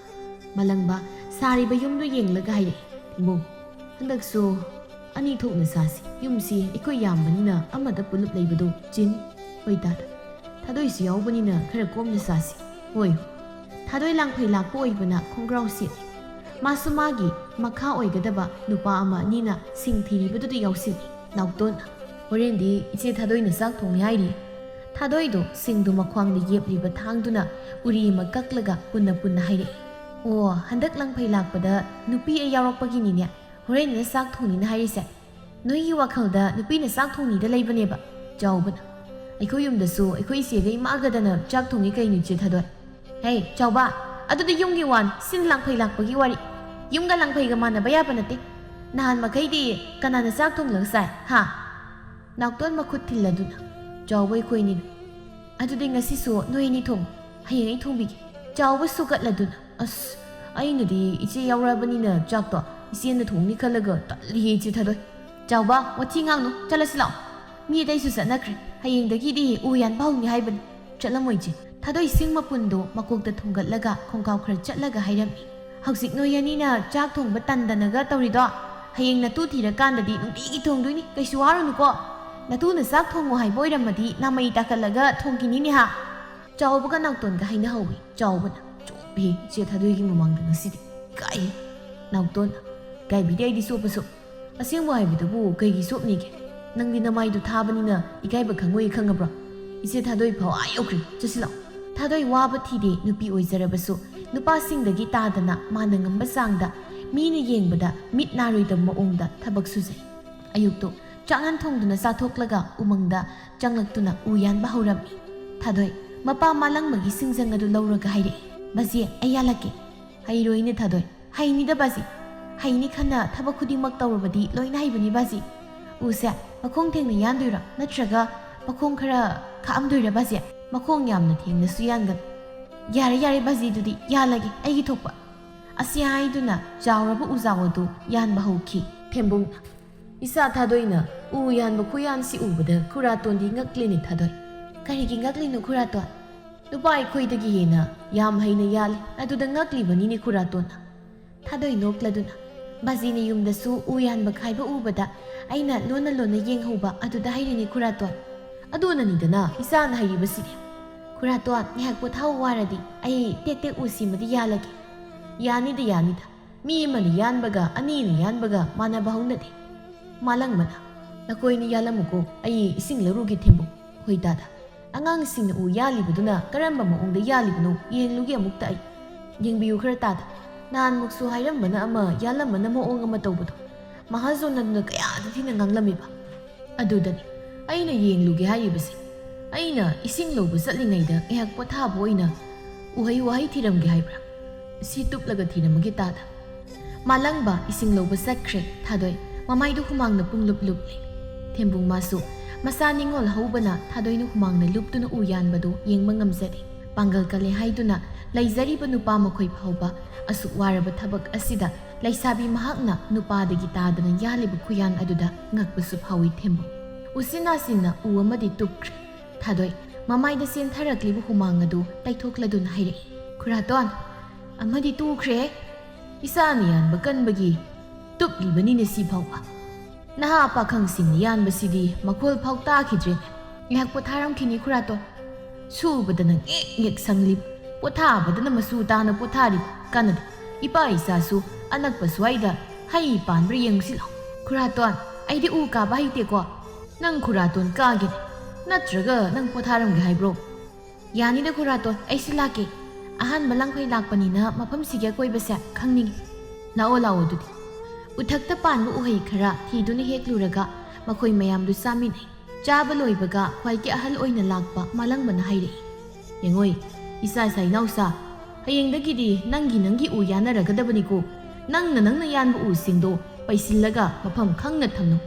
ꯃꯂꯪꯕ ꯁꯥꯔꯤꯕ ꯌꯨꯝꯗꯨ ꯌꯦꯡꯂꯒ ꯍꯥꯏꯔꯛꯏ, "ꯊꯦꯡꯕꯣꯡ, ꯍꯟꯗꯛꯁꯨ ꯑꯅꯤ ꯊꯣꯛꯅ ꯁꯥꯁꯤ꯫ ꯌꯨꯝꯁꯤ ꯑꯩꯈꯣꯏ ꯌꯥꯝꯕꯅꯤꯅ ꯑꯃꯗ ꯄꯨꯂꯞ ꯂꯩꯕꯗꯣ ꯆꯤꯟ꯫ ꯍꯣꯏ ꯇꯥꯗ, ꯊꯥꯗꯣꯏꯁꯨ ꯌꯥꯎꯕꯅꯤꯅ ꯈꯔ ꯀꯣꯝꯅ ꯁꯥꯁꯤ꯫ ꯍꯣꯏ, ꯍꯣꯏ꯫" ꯊꯥꯗꯣꯏ ꯂꯥꯡꯐꯩ ꯂꯥꯛꯄ ꯑꯣꯏꯕꯅ ꯈꯣꯡꯒ꯭ꯔꯥꯎ ꯁꯦꯠꯂꯤ꯫ ꯃꯥꯁꯨ ꯃꯥꯒꯤ ꯃꯈꯥ ꯑꯣꯏꯒꯗꯕ ꯅꯨꯄꯥ ꯑꯃ ꯑꯅꯤꯅ ꯁꯤꯡ ꯊꯤꯔꯤꯕꯗꯨꯗ ꯌꯥꯎꯁꯤꯜꯂꯤ꯫ ꯅꯥꯎꯇꯣꯟ, "ꯍꯣꯔꯦꯟꯗꯤ ꯏꯆꯦ ꯊꯥꯗꯣꯏꯅ ꯆꯥꯛ ꯊꯣꯡꯉꯤ ꯍꯥꯏꯔꯤ꯫" ꯊꯥꯗꯣꯏꯗꯣ ꯁꯤꯡꯗꯨ ꯃꯈ꯭ꯋꯥꯡꯗ ꯌꯦꯞꯂꯤꯕ ꯊꯥꯡꯗꯨꯅ ꯎꯔꯤ ꯑꯃ ꯀꯛꯂꯒ ꯄꯨꯟꯅ ꯄꯨꯟꯅ ꯍꯥꯏꯔꯛꯏ꯫ "ꯑꯣ, ꯍꯟꯗꯛ ꯂꯥꯡꯐꯩ ꯂꯥꯛꯄꯗ ꯅꯨꯄꯤ ꯑꯩ ꯌꯥꯎꯔꯛꯄꯒꯤꯅꯤꯅꯦ꯫ ꯍꯣꯔꯦꯟꯅ ꯆꯥꯛ ꯊꯣꯡꯅꯤꯅ ꯍꯥꯏꯔꯤꯁꯦ꯫ ꯅꯣꯏꯒꯤ ꯋꯥꯈꯜꯗ ꯅꯨꯄꯤꯅ ꯆꯥꯛ ꯊꯣꯡꯅꯤꯗ ꯂꯩꯕꯅꯦꯕ꯫" ꯆꯥꯎꯕꯅ, "ꯑꯩꯈꯣꯏ ꯌꯨꯝꯗꯁꯨ ꯑꯩꯈꯣꯏ ꯏꯆꯦꯒ ꯏꯃꯥꯒꯗꯅ ꯆꯥꯛ ꯊꯣꯡꯉꯤ ꯀꯩꯅꯣ, ꯏꯆꯦ ꯊꯥꯗꯣꯏ?" "ꯍꯦ, ꯆꯥꯎꯕ, ꯑꯗꯨꯗꯤ ꯌꯨꯝꯒꯤ ꯋꯥꯅꯤ, ꯁꯤꯅ ꯂꯥꯡꯐꯩ ꯂꯥꯛꯄꯒꯤ ꯋꯥꯔꯤ꯫ ꯌꯨꯝꯒ ꯂꯥꯡꯐꯩꯒ ꯃꯥꯟꯅꯕ ꯌꯥꯕ ꯅꯠꯇꯦ꯫ ꯅꯍꯥꯟ ꯃꯈꯩꯗꯤ ꯀꯅꯥꯅ ꯆꯥꯛ ꯊꯣꯡꯂꯒ ꯆꯥꯏ, ꯍꯥ?" ꯅꯥꯎꯇꯣꯟ ꯃꯈꯨꯠ ꯊꯤꯜꯂꯗꯨꯅ, "ꯆꯥꯎꯕ, ꯑꯩꯈꯣꯏꯅꯤꯅ꯫ ꯑꯗꯨꯗꯤ ꯉꯁꯤꯁꯨ ꯅꯣꯏ ꯑꯅꯤ ꯊꯣꯡꯉꯨ, ꯍꯌꯦꯡ ꯑꯩ ꯊꯣꯡꯕꯤꯒꯦ꯫" ꯆꯥꯎꯕ ꯁꯨꯒꯠꯂꯗꯨꯅ, "ꯑꯁ, ꯑꯩꯅꯗꯤ ꯏꯆꯦ ꯌꯥꯎꯔꯛꯑꯕꯅꯤꯅ ꯆꯥꯛꯇꯣ ꯏꯆꯦꯅ ꯊꯣꯡꯅꯤ ꯈꯜꯂꯒ ꯇꯜꯂꯤꯌꯦ, ꯏꯆꯦ ꯊꯥꯗꯣꯏ꯫" "ꯆꯥꯎꯕ, ꯋꯥꯊꯤ ꯉꯥꯡꯅꯨ, ꯆꯠꯂꯁꯤ ꯂꯥꯛꯑꯣ꯫ ꯃꯤ ꯑꯇꯩꯁꯨ ꯆꯠꯅꯈ꯭ꯔꯦ꯫ ꯍꯌꯦꯡꯗꯒꯤꯗꯤ ꯎ ꯌꯥꯟꯕ ꯍꯧꯅꯤ ꯍꯥꯏꯕꯅꯤ꯫" "ꯆꯠꯂꯝꯃꯣꯏ ꯏꯆꯦ꯫" ꯊꯥꯗꯣꯏ ꯁꯤꯡ ꯃꯄꯨꯟꯗꯣ ꯃꯀꯣꯛꯇ ꯊꯨꯡꯒꯠꯂꯒ ꯈꯣꯡꯀꯥꯎ ꯈꯔ ꯆꯠꯂꯒ ꯍꯥꯏꯔꯝꯃꯤ, "ꯍꯧꯖꯤꯛ ꯅꯣꯏ ꯑꯅꯤꯅ ꯆꯥꯛ ꯊꯣꯡꯕ ꯇꯟꯗꯅꯒ ꯇꯧꯔꯤꯗꯣ, ꯍꯌꯦꯡ ꯅꯇꯨ ꯊꯤꯔꯀꯥꯟꯗꯗꯤ ꯅꯨꯡꯇꯤꯒꯤ ꯊꯣꯡꯗꯣꯏꯅꯤ, ꯀꯩꯁꯨ ꯋꯥꯔꯨꯅꯨꯀꯣ꯫ ꯅꯇꯨꯅ ꯆꯥꯛ ꯊꯣꯡꯉꯣ ꯍꯥꯏꯕ ꯑꯣꯏꯔꯝꯃꯗꯤ ꯅꯥꯃꯩ ꯇꯥꯈꯠꯂꯒ ꯊꯣꯡꯈꯤꯅꯤꯅꯦ ꯍꯥ?" ꯆꯥꯎꯕꯒ ꯅꯥꯎꯇꯣꯟꯒ ꯍꯥꯏꯅꯍꯧꯏ꯫ ꯆꯥꯎꯕꯅ, "ꯆꯣꯞꯄꯦ ꯏꯆꯦ ꯊꯥꯗꯣꯏꯒꯤ ꯃꯃꯥꯡꯗ ꯉꯁꯤꯗꯤ꯫ ꯏꯀꯥꯏ꯫" ꯅꯥꯎꯇꯣꯟꯅ, "ꯏꯀꯥꯏꯕꯤꯗꯦ ꯑꯩꯗꯤ ꯆꯣꯞꯄꯁꯨ꯫ ꯑꯁꯦꯡꯕ ꯍꯥꯏꯕꯗꯨꯕꯨ ꯀꯩꯒꯤ ꯆꯣꯞꯅꯤꯒꯦ? ꯅꯪꯗꯤ ꯅꯃꯥꯏꯗꯨ ꯊꯥꯕꯅꯤꯅ ꯏꯀꯥꯏꯕ ꯈꯪꯉꯣꯏ, ꯈꯪꯉꯕ꯭ꯔꯣ? ꯏꯆꯦ ꯊꯥꯗꯣꯏ ꯐꯥꯎ ꯑꯥ ꯌꯧꯈ꯭ꯔꯦ꯫ ꯆꯠꯁꯤ ꯂꯥꯛꯑꯣ꯫" ꯊꯥꯗꯣꯏ ꯋꯥꯕ ꯊꯤꯗꯦ, ꯅꯨꯄꯤ ꯑꯣꯏꯖꯔꯕꯁꯨ ꯅꯨꯄꯥꯁꯤꯡꯗꯒꯤ ꯇꯥꯗꯅ ꯃꯥꯅ ꯉꯝꯕ ꯆꯥꯡꯗ ꯃꯤꯅ ꯌꯦꯡꯕꯗ ꯃꯤꯠ ꯅꯥꯔꯣꯏꯗꯕ ꯃꯑꯣꯡꯗ ꯊꯕꯛ ꯁꯨꯖꯩ꯫ ꯑꯌꯨꯛꯇꯨ ꯆꯥꯛꯉꯟ ꯊꯣꯡꯗꯨꯅ ꯆꯥꯊꯣꯛꯂꯒ ꯎꯃꯪꯗ ꯆꯪꯂꯛꯇꯨꯅ ꯎ ꯌꯥꯟꯕ ꯍꯧꯔꯝꯃꯤ꯫ ꯊꯥꯗꯣꯏ ꯃꯄꯥ ꯃꯥꯂꯪꯕꯒꯤ ꯁꯤꯡꯖꯪ ꯑꯗꯨ ꯂꯧꯔꯒ ꯍꯥꯏꯔꯛꯏ, "ꯕꯥꯖꯤ, ꯑꯩ ꯌꯥꯜꯂꯛꯀꯦ꯫" "ꯍꯩꯔꯣꯏꯅꯦ ꯊꯥꯗꯣꯏ, ꯍꯩꯅꯤꯗ ꯕꯥꯖꯤ꯫ ꯍꯩꯅꯤ ꯈꯟꯅ ꯊꯕꯛ ꯈꯨꯗꯤꯡꯃꯛ ꯇꯧꯔꯕꯗꯤ ꯂꯣꯏꯅ ꯍꯩꯕꯅꯤ ꯕꯥꯖꯤ꯫ ꯎꯁꯦ ꯃꯈꯣꯡ ꯊꯦꯡꯅ ꯌꯥꯟꯗꯣꯏꯔꯥ, ꯅꯠꯇ꯭ꯔꯒ ꯃꯈꯣꯡ ꯈꯔ ꯈꯥꯛꯑꯝꯗꯣꯏꯔꯥ ꯕꯥꯖꯤ? ꯃꯈꯣꯡ ꯌꯥꯝꯅ ꯊꯦꯡꯅꯁꯨ ꯌꯥꯟꯒꯅꯨ꯫ ꯌꯥꯔꯦ ꯌꯥꯔꯦ ꯕꯥꯖꯤ, ꯑꯗꯨꯗꯤ ꯌꯥꯜꯂꯒꯦ ꯑꯩꯒꯤ ꯊꯣꯛꯄ꯫ ꯑꯁꯤ ꯍꯥꯏꯗꯨꯅ ꯆꯥꯎꯔꯕ ꯎꯖꯥꯎ ꯑꯗꯨ ꯌꯥꯟꯕ ꯍꯧꯈꯤ꯫ ꯊꯦꯝꯕꯨꯡ, ꯏꯆꯥ ꯊꯥꯗꯣꯏꯅ ꯎ ꯌꯥꯟꯕ ꯈꯨꯌꯥꯟꯁꯤ ꯎꯕꯗ ꯈꯨꯔꯥꯇꯣꯟꯗꯤ ꯉꯛꯂꯤꯅꯦ ꯊꯥꯗꯣꯏ꯫ ꯀꯔꯤꯒꯤ ꯉꯛꯂꯤꯅꯣ ꯈꯨꯔꯥꯇꯣꯟ? ꯅꯨꯄꯥ ꯑꯩꯈꯣꯏꯗꯒꯤ ꯍꯦꯟꯅ ꯌꯥꯝ ꯍꯩꯅ ꯌꯥꯜꯂꯤ, ꯑꯗꯨꯗ ꯉꯛꯂꯤꯕꯅꯤꯅꯦ ꯈꯨꯔꯥꯇꯣꯟꯅ꯫ ꯊꯥꯗꯣꯏ ꯅꯣꯛꯂꯗꯨꯅ, ꯕꯥꯖꯤꯅ ꯌꯨꯝꯗꯁꯨ ꯎ ꯌꯥꯟꯕ ꯈꯥꯏꯕ ꯎꯕꯗ ꯑꯩꯅ ꯂꯣꯟꯅ ꯂꯣꯟꯅ ꯌꯦꯡꯍꯧꯕ ꯑꯗꯨꯗ ꯍꯩꯔꯤꯅꯤ ꯈꯨꯔꯥꯇꯣꯟ꯫ ꯑꯗꯨꯅꯅꯤꯗꯅ ꯏꯆꯥꯅ ꯍꯩꯔꯤꯕꯁꯤꯗꯤ꯫ ꯈꯨꯔꯥꯇꯣꯟ, ꯉꯥꯏꯍꯥꯛ ꯄꯣꯊꯥꯎ, ꯋꯥꯔꯗꯤ ꯑꯩ ꯇꯦꯛ ꯇꯦꯛ ꯎ ꯁꯤꯃꯗꯤ ꯌꯥꯜꯂꯒꯦ꯫ ꯌꯥꯅꯤꯗ ꯌꯥꯅꯤꯗ, ꯃꯤ ꯑꯃꯅ ꯌꯥꯟꯕꯒ ꯑꯅꯤꯅ ꯌꯥꯟꯕꯒ ꯃꯥꯟꯅꯕ ꯍꯧꯅꯗꯦ꯫ ꯃꯥꯂꯪꯕꯅ, ꯅꯈꯣꯏꯅ ꯌꯥꯜꯂꯝꯃꯨꯀꯣ, ꯑꯩ ꯏꯁꯤꯡ ꯂꯧꯔꯨꯒꯦ ꯊꯦꯝꯕꯨꯡ꯫ ꯍꯣꯏ ꯇꯥꯗ, ꯑꯉꯥꯡꯁꯤꯡꯅ ꯎ ꯌꯥꯜꯂꯤꯕꯗꯨꯅ ꯀꯔꯝꯕ ꯃꯑꯣꯡꯗ ꯌꯥꯜꯂꯤꯕꯅꯣ ꯌꯦꯡꯂꯨꯒꯦ ꯑꯃꯨꯛꯇ ꯑꯩ꯫ ꯌꯦꯡꯕꯤꯌꯨ ꯈꯔ ꯇꯥꯗ, ꯅꯍꯥꯟꯃꯨꯛꯁꯨ ꯍꯥꯏꯔꯝꯕꯅ ꯑꯃ ꯌꯥꯜꯂꯝꯕꯅ ꯃꯑꯣꯡ ꯑꯃ ꯇꯧꯕꯗꯣ꯫ ꯃꯍꯥꯖꯣꯟ ꯑꯗꯨꯅ ꯀꯌꯥꯗ ꯊꯤꯅ ꯉꯥꯡꯂꯝꯃꯤꯕ꯫ ꯑꯗꯨꯗꯅꯤ ꯑꯩꯅ ꯌꯦꯡꯂꯨꯒꯦ ꯍꯥꯏꯔꯤꯕꯁꯦ꯫ ꯑꯩꯅ ꯏꯁꯤꯡ ꯂꯧꯕ ꯆꯠꯂꯤꯉꯩꯗ ꯉꯥꯏꯍꯥꯛ ꯄꯣꯊꯥꯕ ꯑꯣꯏꯅ ꯎꯍꯩ ꯋꯥꯍꯩ ꯊꯤꯔꯝꯒꯦ ꯍꯥꯏꯕ꯭ꯔꯥ? ꯁꯤ ꯇꯨꯞꯂꯒ ꯊꯤꯔꯝꯃꯒꯦ ꯇꯥꯗ꯫ ꯃꯥꯂꯪꯕ ꯏꯁꯤꯡ ꯂꯧꯕ ꯆꯠꯈ꯭ꯔꯦ ꯊꯥꯗꯣꯏ꯫ ꯃꯃꯥꯏꯗꯨ ꯍꯨꯃꯥꯡꯅ ꯄꯨꯡꯂꯨꯞ ꯂꯨꯞꯂꯤ꯫ ꯊꯦꯝꯕꯨꯡ ꯃꯥꯁꯨ ꯃꯁꯥ ꯅꯤꯡꯉꯣꯜ ꯍꯧꯕꯅ ꯊꯥꯗꯣꯏꯅ ꯍꯨꯃꯥꯡꯅ ꯂꯨꯞꯇꯨꯅ ꯎ ꯌꯥꯟꯕꯗꯨ ꯌꯦꯡꯕ ꯉꯝꯖꯗꯦ꯫ ꯄꯥꯡꯒꯜ ꯀꯜꯂꯦ ꯍꯥꯏꯗꯨꯅ ꯂꯩꯖꯔꯤꯕ ꯅꯨꯄꯥ ꯃꯈꯣꯏ ꯐꯥꯎꯕ ꯑꯁꯨꯛ ꯋꯥꯔꯕ ꯊꯕꯛ ꯑꯁꯤꯗ ꯂꯩꯁꯥꯕꯤ ꯃꯍꯥꯛꯅ ꯅꯨꯄꯥꯗꯒꯤ ꯇꯥꯗꯅ ꯌꯥꯜꯂꯤꯕ ꯈꯨꯌꯥꯟ ꯑꯗꯨꯗ ꯉꯛꯄꯁꯨ ꯐꯥꯎꯏ ꯊꯦꯝꯕꯨꯡ꯫ ꯎꯆꯤꯟ ꯅꯥꯆꯤꯟꯅ ꯎ ꯑꯃꯗꯤ ꯇꯨꯞꯈ꯭ꯔꯦ꯫ ꯊꯥꯗꯣꯏ, ꯃꯃꯥꯏꯗ ꯆꯦꯟꯊꯔꯛꯂꯤꯕ ꯍꯨꯃꯥꯡ ꯑꯗꯨ ꯇꯩꯊꯣꯛꯂꯗꯨꯅ ꯍꯥꯏꯔꯛꯏ, "ꯈꯨꯔꯥꯇꯣꯟ, ꯑꯃꯗꯤ ꯇꯨꯈ꯭ꯔꯦ꯫ ꯏꯆꯥꯅ ꯌꯥꯟꯕ ꯀꯟꯕꯒꯤ ꯇꯨꯞꯂꯤꯕꯅꯤꯅꯦ ꯁꯤ ꯐꯥꯎꯕ꯫ ꯅꯍꯥ ꯄꯥꯈꯪꯁꯤꯡꯅ ꯌꯥꯟꯕꯁꯤꯗꯤ ꯃꯈꯣꯜ ꯐꯥꯎ ꯇꯥꯈꯤꯗ꯭ꯔꯦꯅꯦ꯫ ꯉꯥꯏꯍꯥꯛ ꯄꯣꯊꯥꯔꯝꯈꯤꯅꯤ ꯈꯨꯔꯥꯇꯣꯟ꯫ ꯁꯨꯕꯗꯅ ꯉꯦꯛ ꯉꯦꯛ ꯁꯪꯂꯤꯕ, ꯄꯣꯊꯥꯕꯗꯅ ꯃꯆꯨ ꯇꯥꯅ ꯄꯣꯊꯥꯔꯤꯕ꯫ ꯀꯥꯟꯅꯗꯦ꯫ ꯏꯄꯥ ꯏꯆꯥꯁꯨ ꯑꯅꯛꯄ ꯁ꯭ꯋꯥꯏꯗ ꯍꯩ ꯄꯥꯟꯕ꯭ꯔꯥ ꯌꯦꯡꯉꯨꯁꯤ ꯂꯥꯎ꯫ ꯈꯨꯔꯥꯇꯣꯟ, ꯑꯩꯗꯤ ꯎ ꯀꯥꯕ ꯍꯩꯇꯦꯀꯣ꯫ ꯅꯪ ꯈꯨꯔꯥꯇꯣꯟ ꯀꯥꯒꯦꯅꯦ꯫ ꯅꯠꯇ꯭ꯔꯒ ꯅꯪ ꯄꯣꯊꯥꯔꯝꯒꯦ ꯍꯥꯏꯕ꯭ꯔꯣ?" "ꯌꯥꯅꯤꯗ ꯈꯨꯔꯥꯇꯣꯟ, ꯑꯩꯁꯨ ꯂꯥꯛꯀꯦ꯫ ꯑꯍꯥꯟꯕ ꯂꯥꯡꯐꯩ ꯂꯥꯛꯄꯅꯤꯅ ꯃꯐꯝꯁꯤꯒꯤ ꯑꯀꯣꯏꯕꯁꯦ ꯈꯪꯅꯤꯡꯉꯤ꯫ ꯂꯥꯛꯑꯣ, ꯂꯥꯛꯑꯣ ꯑꯗꯨꯗꯤ꯫" ꯎꯊꯛꯇ ꯄꯥꯟꯕ ꯎꯍꯩ ꯈꯔ ꯊꯤꯗꯨꯅ ꯍꯦꯛꯂꯨꯔꯒ ꯃꯈꯣꯏ ꯃꯌꯥꯝꯗꯨ ꯆꯥꯃꯤꯟꯅꯩ꯫ ꯆꯥꯕ ꯂꯣꯏꯕꯒ ꯈ꯭ꯋꯥꯏꯒꯤ ꯑꯍꯜ ꯑꯣꯏꯅ ꯂꯥꯛꯄ ꯃꯥꯂꯪꯕꯅ ꯍꯥꯏꯔꯛꯏ, "ꯌꯦꯡꯉꯣꯏ, ꯏꯆꯥ ꯏꯆꯥ ꯏꯅꯥꯎꯆꯥ, ꯍꯌꯦꯡꯗꯒꯤꯗꯤ ꯅꯪꯒꯤ ꯅꯪꯒꯤ ꯎ ꯌꯥꯟꯅꯔꯒꯗꯕꯅꯤꯀꯣ꯫ ꯅꯪꯅ ꯅꯪꯅ ꯌꯥꯟꯕ ꯎꯁꯤꯡꯗꯣ ꯄꯩꯁꯤꯜꯂꯒ ꯃꯐꯝ ꯈꯪꯅ ꯊꯝꯂꯨ꯫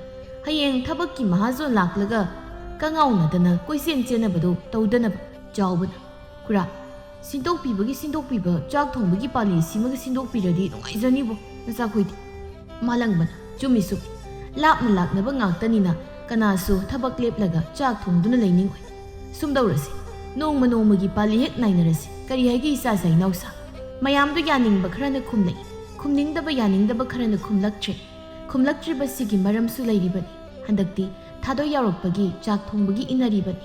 ꯍꯌꯦꯡ ꯊꯕꯛꯀꯤ ꯃꯍꯥꯖꯣꯟ ꯂꯥꯛꯂꯒ ꯀꯉꯥꯎꯅꯗꯅ ꯀꯣꯏꯆꯦꯟ ꯆꯦꯟꯅꯕꯗꯨ ꯇꯧꯗꯅꯕ꯫ ꯆꯥꯎꯕꯅ, ꯈꯨꯔꯥ, ꯁꯤꯟꯗꯣꯛꯄꯤꯕꯒꯤ ꯁꯤꯟꯗꯣꯛꯄꯤꯕ, ꯆꯥꯛ ꯊꯣꯡꯕꯒꯤ ꯄꯥꯂꯤ ꯁꯤꯃꯒ ꯁꯤꯟꯗꯣꯛꯄꯤꯔꯗꯤ ꯅꯨꯡꯉꯥꯏꯖꯅꯤꯕꯣ ꯅꯆꯥꯈꯣꯏꯗꯤ꯫ ꯃꯥꯂꯪꯕꯅ, ꯆꯨꯝꯃꯤ ꯆꯨꯝꯃꯤ꯫ ꯂꯥꯞꯅ ꯂꯥꯛꯅꯕ ꯉꯥꯛꯇꯅꯤꯅ ꯀꯅꯥꯁꯨ ꯊꯕꯛ ꯂꯦꯞꯂꯒ ꯆꯥꯛ ꯊꯣꯡꯗꯨꯅ ꯂꯩꯅꯤꯡꯉꯣꯏ꯫ ꯁꯨꯝꯗꯧꯔꯁꯤ, ꯅꯣꯡꯃ ꯅꯣꯡꯃꯒꯤ ꯄꯥꯂꯤ ꯍꯦꯛ ꯅꯥꯏꯅꯔꯁꯤ꯫ ꯀꯔꯤ ꯍꯥꯏꯒꯦ ꯏꯆꯥꯁꯥ ꯏꯅꯥꯎꯁꯥ? ꯃꯌꯥꯝꯗꯨ ꯌꯥꯅꯤꯡꯕ ꯈꯔꯅ ꯈꯨꯝꯂꯛꯏ, ꯈꯨꯝꯅꯤꯡꯗꯕ ꯌꯥꯅꯤꯡꯗꯕ ꯈꯔꯅ ꯈꯨꯝꯂꯛꯇ꯭ꯔꯦ꯫ ꯈꯨꯝꯂꯛꯇ꯭ꯔꯤꯕꯁꯤꯒꯤ ꯃꯔꯝꯁꯨ ꯂꯩꯔꯤꯕꯅꯤ꯫ ꯍꯟꯗꯛꯇꯤ ꯊꯥꯗꯣꯏ ꯌꯥꯎꯔꯛꯄꯒꯤ ꯆꯥꯛ ꯊꯣꯡꯕꯒꯤ ꯏꯟꯅꯔꯤꯕꯅꯤ꯫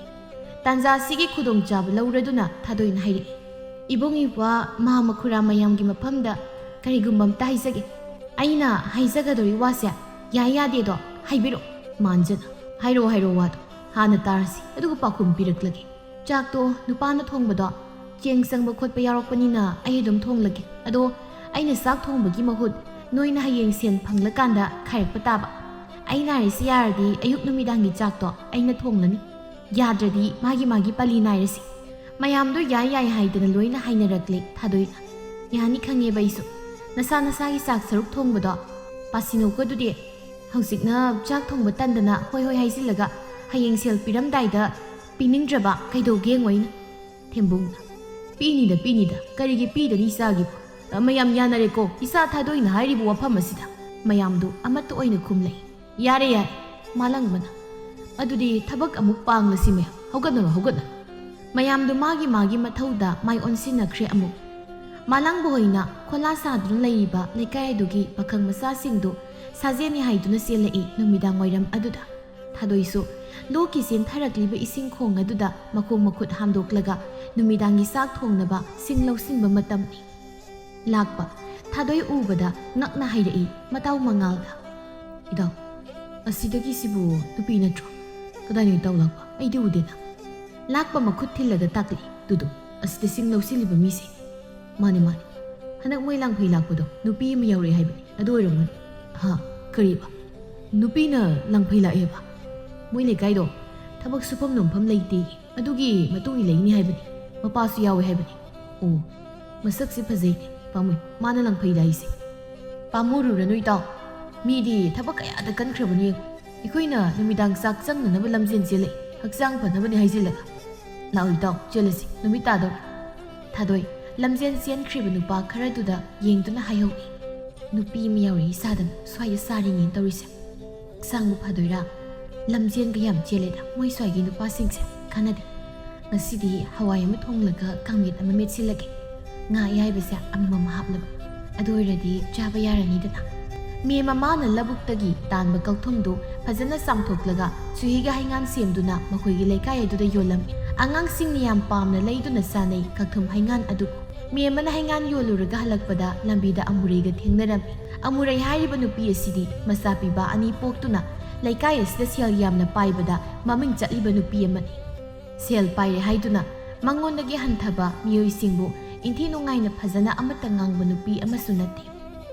ꯇꯥꯟꯖꯥꯁꯤꯒꯤ ꯈꯨꯗꯣꯡꯆꯥꯕ ꯂꯧꯔꯗꯨꯅ ꯊꯥꯗꯣꯏꯅ ꯍꯥꯏꯔꯛꯏ, "ꯏꯕꯨꯡ ꯏꯄ꯭ꯋꯥ, ꯃꯥ ꯃꯈꯨꯔꯥ ꯃꯌꯥꯝꯒꯤ ꯃꯐꯝꯗ ꯀꯔꯤꯒꯨꯝꯕ ꯑꯝꯇ ꯍꯥꯏꯖꯒꯦ꯫ ꯑꯩꯅ ꯍꯥꯏꯖꯒꯗꯧꯔꯤ ꯋꯥꯁꯦ ꯌꯥꯏ ꯌꯥꯗꯦꯗꯣ ꯍꯥꯏꯕꯤꯔꯛꯑꯣ꯫" ꯃꯥꯟꯖꯅ, "ꯍꯥꯏꯔꯛꯑꯣ, ꯍꯥꯏꯔꯛꯑꯣ ꯋꯥꯗꯣ꯫ ꯍꯥꯟꯅ ꯇꯥꯔꯁꯤ, ꯑꯗꯨꯒ ꯄꯥꯎꯈꯨꯝ ꯄꯤꯔꯛꯂꯒꯦ꯫ ꯆꯥꯛꯇꯣ ꯅꯨꯄꯥꯅ ꯊꯣꯡꯕꯗꯣ ꯆꯦꯡ ꯆꯪꯕ ꯈꯣꯠꯄ ꯌꯥꯎꯔꯛꯄꯅꯤꯅ ꯑꯩ ꯑꯗꯨꯝ ꯊꯣꯡꯂꯒꯦ꯫ ꯑꯗꯣ ꯑꯩꯅ ꯆꯥꯛ ꯊꯣꯡꯕꯒꯤ ꯃꯍꯨꯠ ꯅꯣꯏꯅ ꯍꯌꯦꯡ ꯁꯦꯟ ꯐꯪꯂꯀꯥꯟꯗ ꯈꯥꯏꯔꯛꯄ ꯇꯥꯕ꯫ ꯑꯩ ꯅꯥꯏꯔꯤꯁꯤ ꯌꯥꯔꯗꯤ ꯑꯌꯨꯛ ꯅꯨꯃꯤꯗꯥꯡꯒꯤ ꯆꯥꯛꯇꯣ ꯑꯩꯅ ꯊꯣꯡꯂꯅꯤ꯫ ꯌꯥꯗ꯭ꯔꯗꯤ ꯃꯥꯒꯤ ꯃꯥꯒꯤ ꯄꯥꯂꯤ ꯅꯥꯏꯔꯁꯤ꯫" ꯃꯌꯥꯝꯗꯣ ꯌꯥꯏ ꯌꯥꯏ ꯍꯥꯏꯗꯅ ꯂꯣꯏꯅ ꯍꯥꯏꯅꯔꯛꯂꯦ ꯊꯥꯗꯣꯏꯅ꯫ "ꯌꯥꯅꯤ ꯈꯪꯉꯦꯕ ꯑꯩꯁꯨ꯫ ꯅꯁꯥ ꯅꯁꯥꯒꯤ ꯆꯥꯛ ꯁꯔꯨꯛ ꯊꯣꯡꯕꯗꯣ ꯄꯥꯁꯤꯅꯧꯀꯣ ꯑꯗꯨꯗꯤ꯫ ꯍꯧꯖꯤꯛꯅ ꯆꯥꯛ ꯊꯣꯡꯕ ꯇꯟꯗꯅ ꯍꯣꯏ ꯍꯣꯏ ꯍꯥꯏꯖꯤꯜꯂꯒ ꯍꯌꯦꯡ ꯁꯦꯜ ꯄꯤꯔꯝꯗꯥꯏꯗ ꯄꯤꯅꯤꯡꯗ꯭ꯔꯕ ꯀꯩꯗꯧꯒꯦ ꯌꯦꯡꯉꯣ ꯑꯩꯅ꯫" ꯊꯦꯝꯕꯨꯡꯅ, "ꯄꯤꯅꯤꯗ ꯄꯤꯅꯤꯗ, ꯀꯔꯤꯒꯤ ꯄꯤꯗꯅꯤ ꯏꯆꯥꯒꯤꯕꯨ? ꯑ, ꯃꯌꯥꯝ ꯌꯥꯅꯔꯦꯀꯣ, ꯏꯆꯥ ꯊꯥꯗꯣꯏꯅ ꯍꯥꯏꯔꯤꯕ ꯋꯥꯐꯝ ꯑꯁꯤꯗ?" ꯃꯌꯥꯝꯗꯨ ꯑꯃꯠꯇ ꯑꯣꯏꯅ ꯈꯨꯝꯂꯛꯏ꯫ "ꯌꯥꯔꯦ ꯌꯥꯔꯦ꯫" ꯃꯥꯂꯪꯕꯅ, "ꯑꯗꯨꯗꯤ ꯊꯕꯛ ꯑꯃꯨꯛ ꯄꯥꯡꯂꯁꯤ ꯃꯌꯥꯝ, ꯍꯧꯒꯠꯅꯔꯣ ꯍꯧꯒꯠꯅꯔꯣ꯫" ꯃꯌꯥꯝꯗꯨ ꯃꯥꯒꯤ ꯃꯥꯒꯤ ꯃꯊꯧꯗ ꯃꯥꯏ ꯑꯣꯟꯁꯤꯟꯅꯈ꯭ꯔꯦ ꯑꯃꯨꯛ꯫ ꯃꯥꯂꯪꯕ ꯍꯣꯏꯅ ꯈꯣꯂꯥ ꯁꯥꯗꯨꯅ ꯂꯩꯔꯤꯕ ꯂꯩꯀꯥꯏ ꯑꯗꯨꯒꯤ ꯄꯥꯈꯪ ꯃꯆꯥꯁꯤꯡꯗꯨ ꯁꯥꯖꯦꯟꯅꯤ ꯍꯥꯏꯗꯨꯅ ꯆꯦꯜꯂꯛꯏ ꯅꯨꯃꯤꯗꯥꯡ ꯋꯥꯏꯔꯝ ꯑꯗꯨꯗ꯫ ꯊꯥꯗꯣꯏꯁꯨ ꯂꯣꯛꯀꯤ ꯆꯦꯟꯊꯔꯛꯂꯤꯕ ꯏꯁꯤꯡ ꯈꯣꯡ ꯑꯗꯨꯗ ꯃꯈꯣꯡ ꯃꯈꯨꯠ ꯍꯥꯝꯗꯣꯛꯂꯒ ꯅꯨꯃꯤꯗꯥꯡꯒꯤ ꯆꯥꯛ ꯊꯣꯡꯅꯕ ꯁꯤꯡ ꯂꯧꯁꯤꯟꯕ ꯃꯇꯝꯅꯤ꯫ ꯂꯥꯛꯄ ꯊꯥꯗꯣꯏ ꯎꯕꯗ ꯉꯛꯅ ꯍꯥꯏꯔꯛꯏ ꯃꯇꯥꯎ ꯃꯉꯥꯜꯗ, "ꯏꯇꯥꯎ, ꯑꯁꯤꯗꯒꯤꯁꯤꯕꯨ ꯅꯨꯄꯤ ꯅꯠꯇ꯭ꯔꯣ? ꯀꯗꯥꯏꯅꯣ ꯏꯇꯥꯎ ꯂꯥꯛꯄ? ꯑꯩꯗꯤ ꯎꯗꯦꯅ꯫" ꯂꯥꯛꯄ ꯃꯈꯨꯠ ꯊꯤꯜꯂꯒ ꯇꯥꯛꯂꯛꯏ, "ꯇꯨꯗꯨ, ꯑꯁꯤꯗ ꯁꯤꯡ ꯂꯧꯁꯤꯜꯂꯤꯕ ꯃꯤꯁꯦ꯫" "ꯃꯥꯅꯦ ꯃꯥꯅꯦ, ꯍꯟꯗꯛ ꯃꯣꯏ ꯂꯥꯡꯐꯩ ꯂꯥꯛꯄꯗꯣ ꯅꯨꯄꯤ ꯑꯃ ꯌꯥꯎꯔꯛꯑꯦ ꯍꯥꯏꯕꯅꯤ, ꯑꯗꯨ ꯑꯣꯏꯔꯝꯒꯅꯤ꯫" "ꯍꯥ? ꯀꯔꯤꯕ? ꯅꯨꯄꯤꯅ ꯂꯥꯡꯐꯩ ꯂꯥꯛꯑꯦꯕ? ꯃꯣꯏ ꯂꯩꯀꯥꯏꯗꯣ ꯊꯕꯛ ꯁꯨꯐꯝ ꯅꯣꯝꯐꯝ ꯂꯩꯇꯦ, ꯑꯗꯨꯒꯤ ꯃꯇꯨꯡ ꯏꯜꯂꯛꯏꯅꯤ ꯍꯥꯏꯕꯅꯤ, ꯃꯄꯥꯁꯨ ꯌꯥꯎꯋꯦ ꯍꯥꯏꯕꯅꯤ꯫" "ꯑꯣ, ꯃꯁꯛꯁꯤ ꯐꯖꯩꯅꯦ, ꯄꯥꯝꯃꯨꯏ ꯃꯥꯅ ꯂꯥꯡꯐꯩ ꯂꯥꯛꯏꯁꯦ꯫" ꯄꯥꯝꯃꯨꯔꯨꯔꯅꯨ ꯏꯇꯥꯎ, ꯃꯤꯗꯤ ꯊꯕꯛ ꯀꯌꯥꯗ ꯀꯟꯈ꯭ꯔꯕꯅꯤ ꯌꯦꯡꯉꯨ꯫ ꯑꯩꯈꯣꯏꯅ ꯅꯨꯃꯤꯗꯥꯡ ꯆꯥꯛ ꯆꯪꯅꯅꯕ ꯂꯝꯖꯦꯟ ꯆꯦꯜꯂꯛꯏ, ꯍꯛꯆꯥꯡ ꯐꯅꯕꯅꯤ ꯍꯥꯏꯖꯤꯜꯂꯒ꯫ ꯂꯥꯛꯑꯣ ꯏꯇꯥꯎ, ꯆꯦꯜꯂꯁꯤ, ꯅꯨꯃꯤꯠ ꯇꯥꯗꯧꯔꯦ꯫ ꯊꯥꯗꯣꯏ, ꯂꯝꯖꯦꯟ ꯆꯦꯟꯈ꯭ꯔꯤꯕ ꯅꯨꯄꯥ ꯈꯔꯗꯨꯗ ꯌꯦꯡꯗꯨꯅ ꯍꯥꯏꯍꯧꯏ꯫ ꯅꯨꯄꯤ ꯑꯃ ꯌꯥꯎꯔꯛꯏ ꯁꯥꯗꯅ ꯁ꯭ꯋꯥꯏꯗ ꯁꯥꯔꯤꯅꯦꯅ ꯇꯧꯔꯤꯁꯦ꯫ ꯍꯛꯆꯥꯡꯕꯨ ꯐꯗꯣꯏꯔꯥ? ꯂꯝꯖꯦꯟꯒ ꯌꯥꯝ ꯆꯦꯜꯂꯦꯗ ꯃꯣꯏ ꯁ꯭ꯋꯥꯏꯒꯤ ꯅꯨꯄꯥꯁꯤꯡꯁꯦ꯫ ꯀꯥꯟꯅꯗꯦ꯫ ꯉꯁꯤꯗꯤ ꯍꯋꯥꯏ ꯑꯃ ꯊꯣꯡꯂꯒ ꯀꯥꯡꯃꯦꯠ ꯑꯃ ꯃꯦꯠꯁꯤꯜꯂꯒꯦ꯫ ꯉꯥ ꯑꯌꯥꯏꯕꯁꯦ ꯑꯃꯃꯝ ꯍꯥꯞꯂꯕ꯫ ꯑꯗꯨ ꯑꯣꯏꯔꯗꯤ ꯆꯥꯕ ꯌꯥꯔꯅꯤꯗꯅ꯫ ꯃꯦꯝ ꯑꯃꯅ ꯂꯧꯕꯨꯛꯇꯒꯤ ꯇꯥꯟꯕ ꯀꯧꯊꯨꯝꯗꯨ ꯐꯖꯅ ꯆꯥꯝꯊꯣꯛꯂꯒ ꯆꯨꯍꯤꯒ ꯍꯩꯉꯥꯟ ꯁꯦꯝꯗꯨꯅ ꯃꯈꯣꯏꯒꯤ ꯂꯩꯀꯥꯏ ꯑꯗꯨꯗ ꯌꯣꯜꯂꯝꯃꯤ꯫ ꯑꯉꯥꯡꯁꯤꯡꯅ ꯌꯥꯝ ꯄꯥꯝꯅ ꯂꯩꯗꯨꯅ ꯆꯥꯅꯩ ꯀꯧꯊꯨꯝ ꯍꯩꯉꯥꯟ ꯑꯗꯨ꯫ ꯃꯦꯝ ꯑꯃꯅ ꯍꯩꯉꯥꯟ ꯌꯣꯜꯂꯨꯔꯒ ꯍꯜꯂꯛꯄꯗ ꯂꯝꯕꯤꯗ ꯑꯃꯨꯔꯩꯒ ꯊꯦꯡꯅꯔꯝꯃꯤ꯫ ꯑꯃꯨꯔꯩ ꯍꯥꯏꯔꯤꯕ ꯅꯨꯄꯤ ꯑꯁꯤꯗꯤ ꯃꯆꯥ ꯄꯤꯕ ꯑꯅꯤ ꯄꯣꯛꯇꯨꯅ ꯂꯩꯀꯥꯏ ꯑꯁꯤꯗ ꯁꯦꯜ ꯌꯥꯝꯅ ꯄꯥꯏꯕꯗ ꯃꯃꯤꯡ ꯆꯠꯂꯤꯕ ꯅꯨꯄꯤ ꯑꯃꯅꯤ꯫ ꯁꯦꯜ ꯄꯥꯏꯔꯦ ꯍꯥꯏꯗꯨꯅ ꯃꯉꯣꯟꯗꯒꯤ ꯍꯟꯊꯕ ꯃꯤꯑꯣꯏꯁꯤꯡꯕꯨ ꯏꯟꯊꯤ ꯅꯨꯡꯉꯥꯏꯅ ꯐꯖꯅ ꯑꯃꯠꯇ ꯉꯥꯡꯕ ꯅꯨꯄꯤ ꯑꯃꯁꯨ ꯅꯠꯇꯦ꯫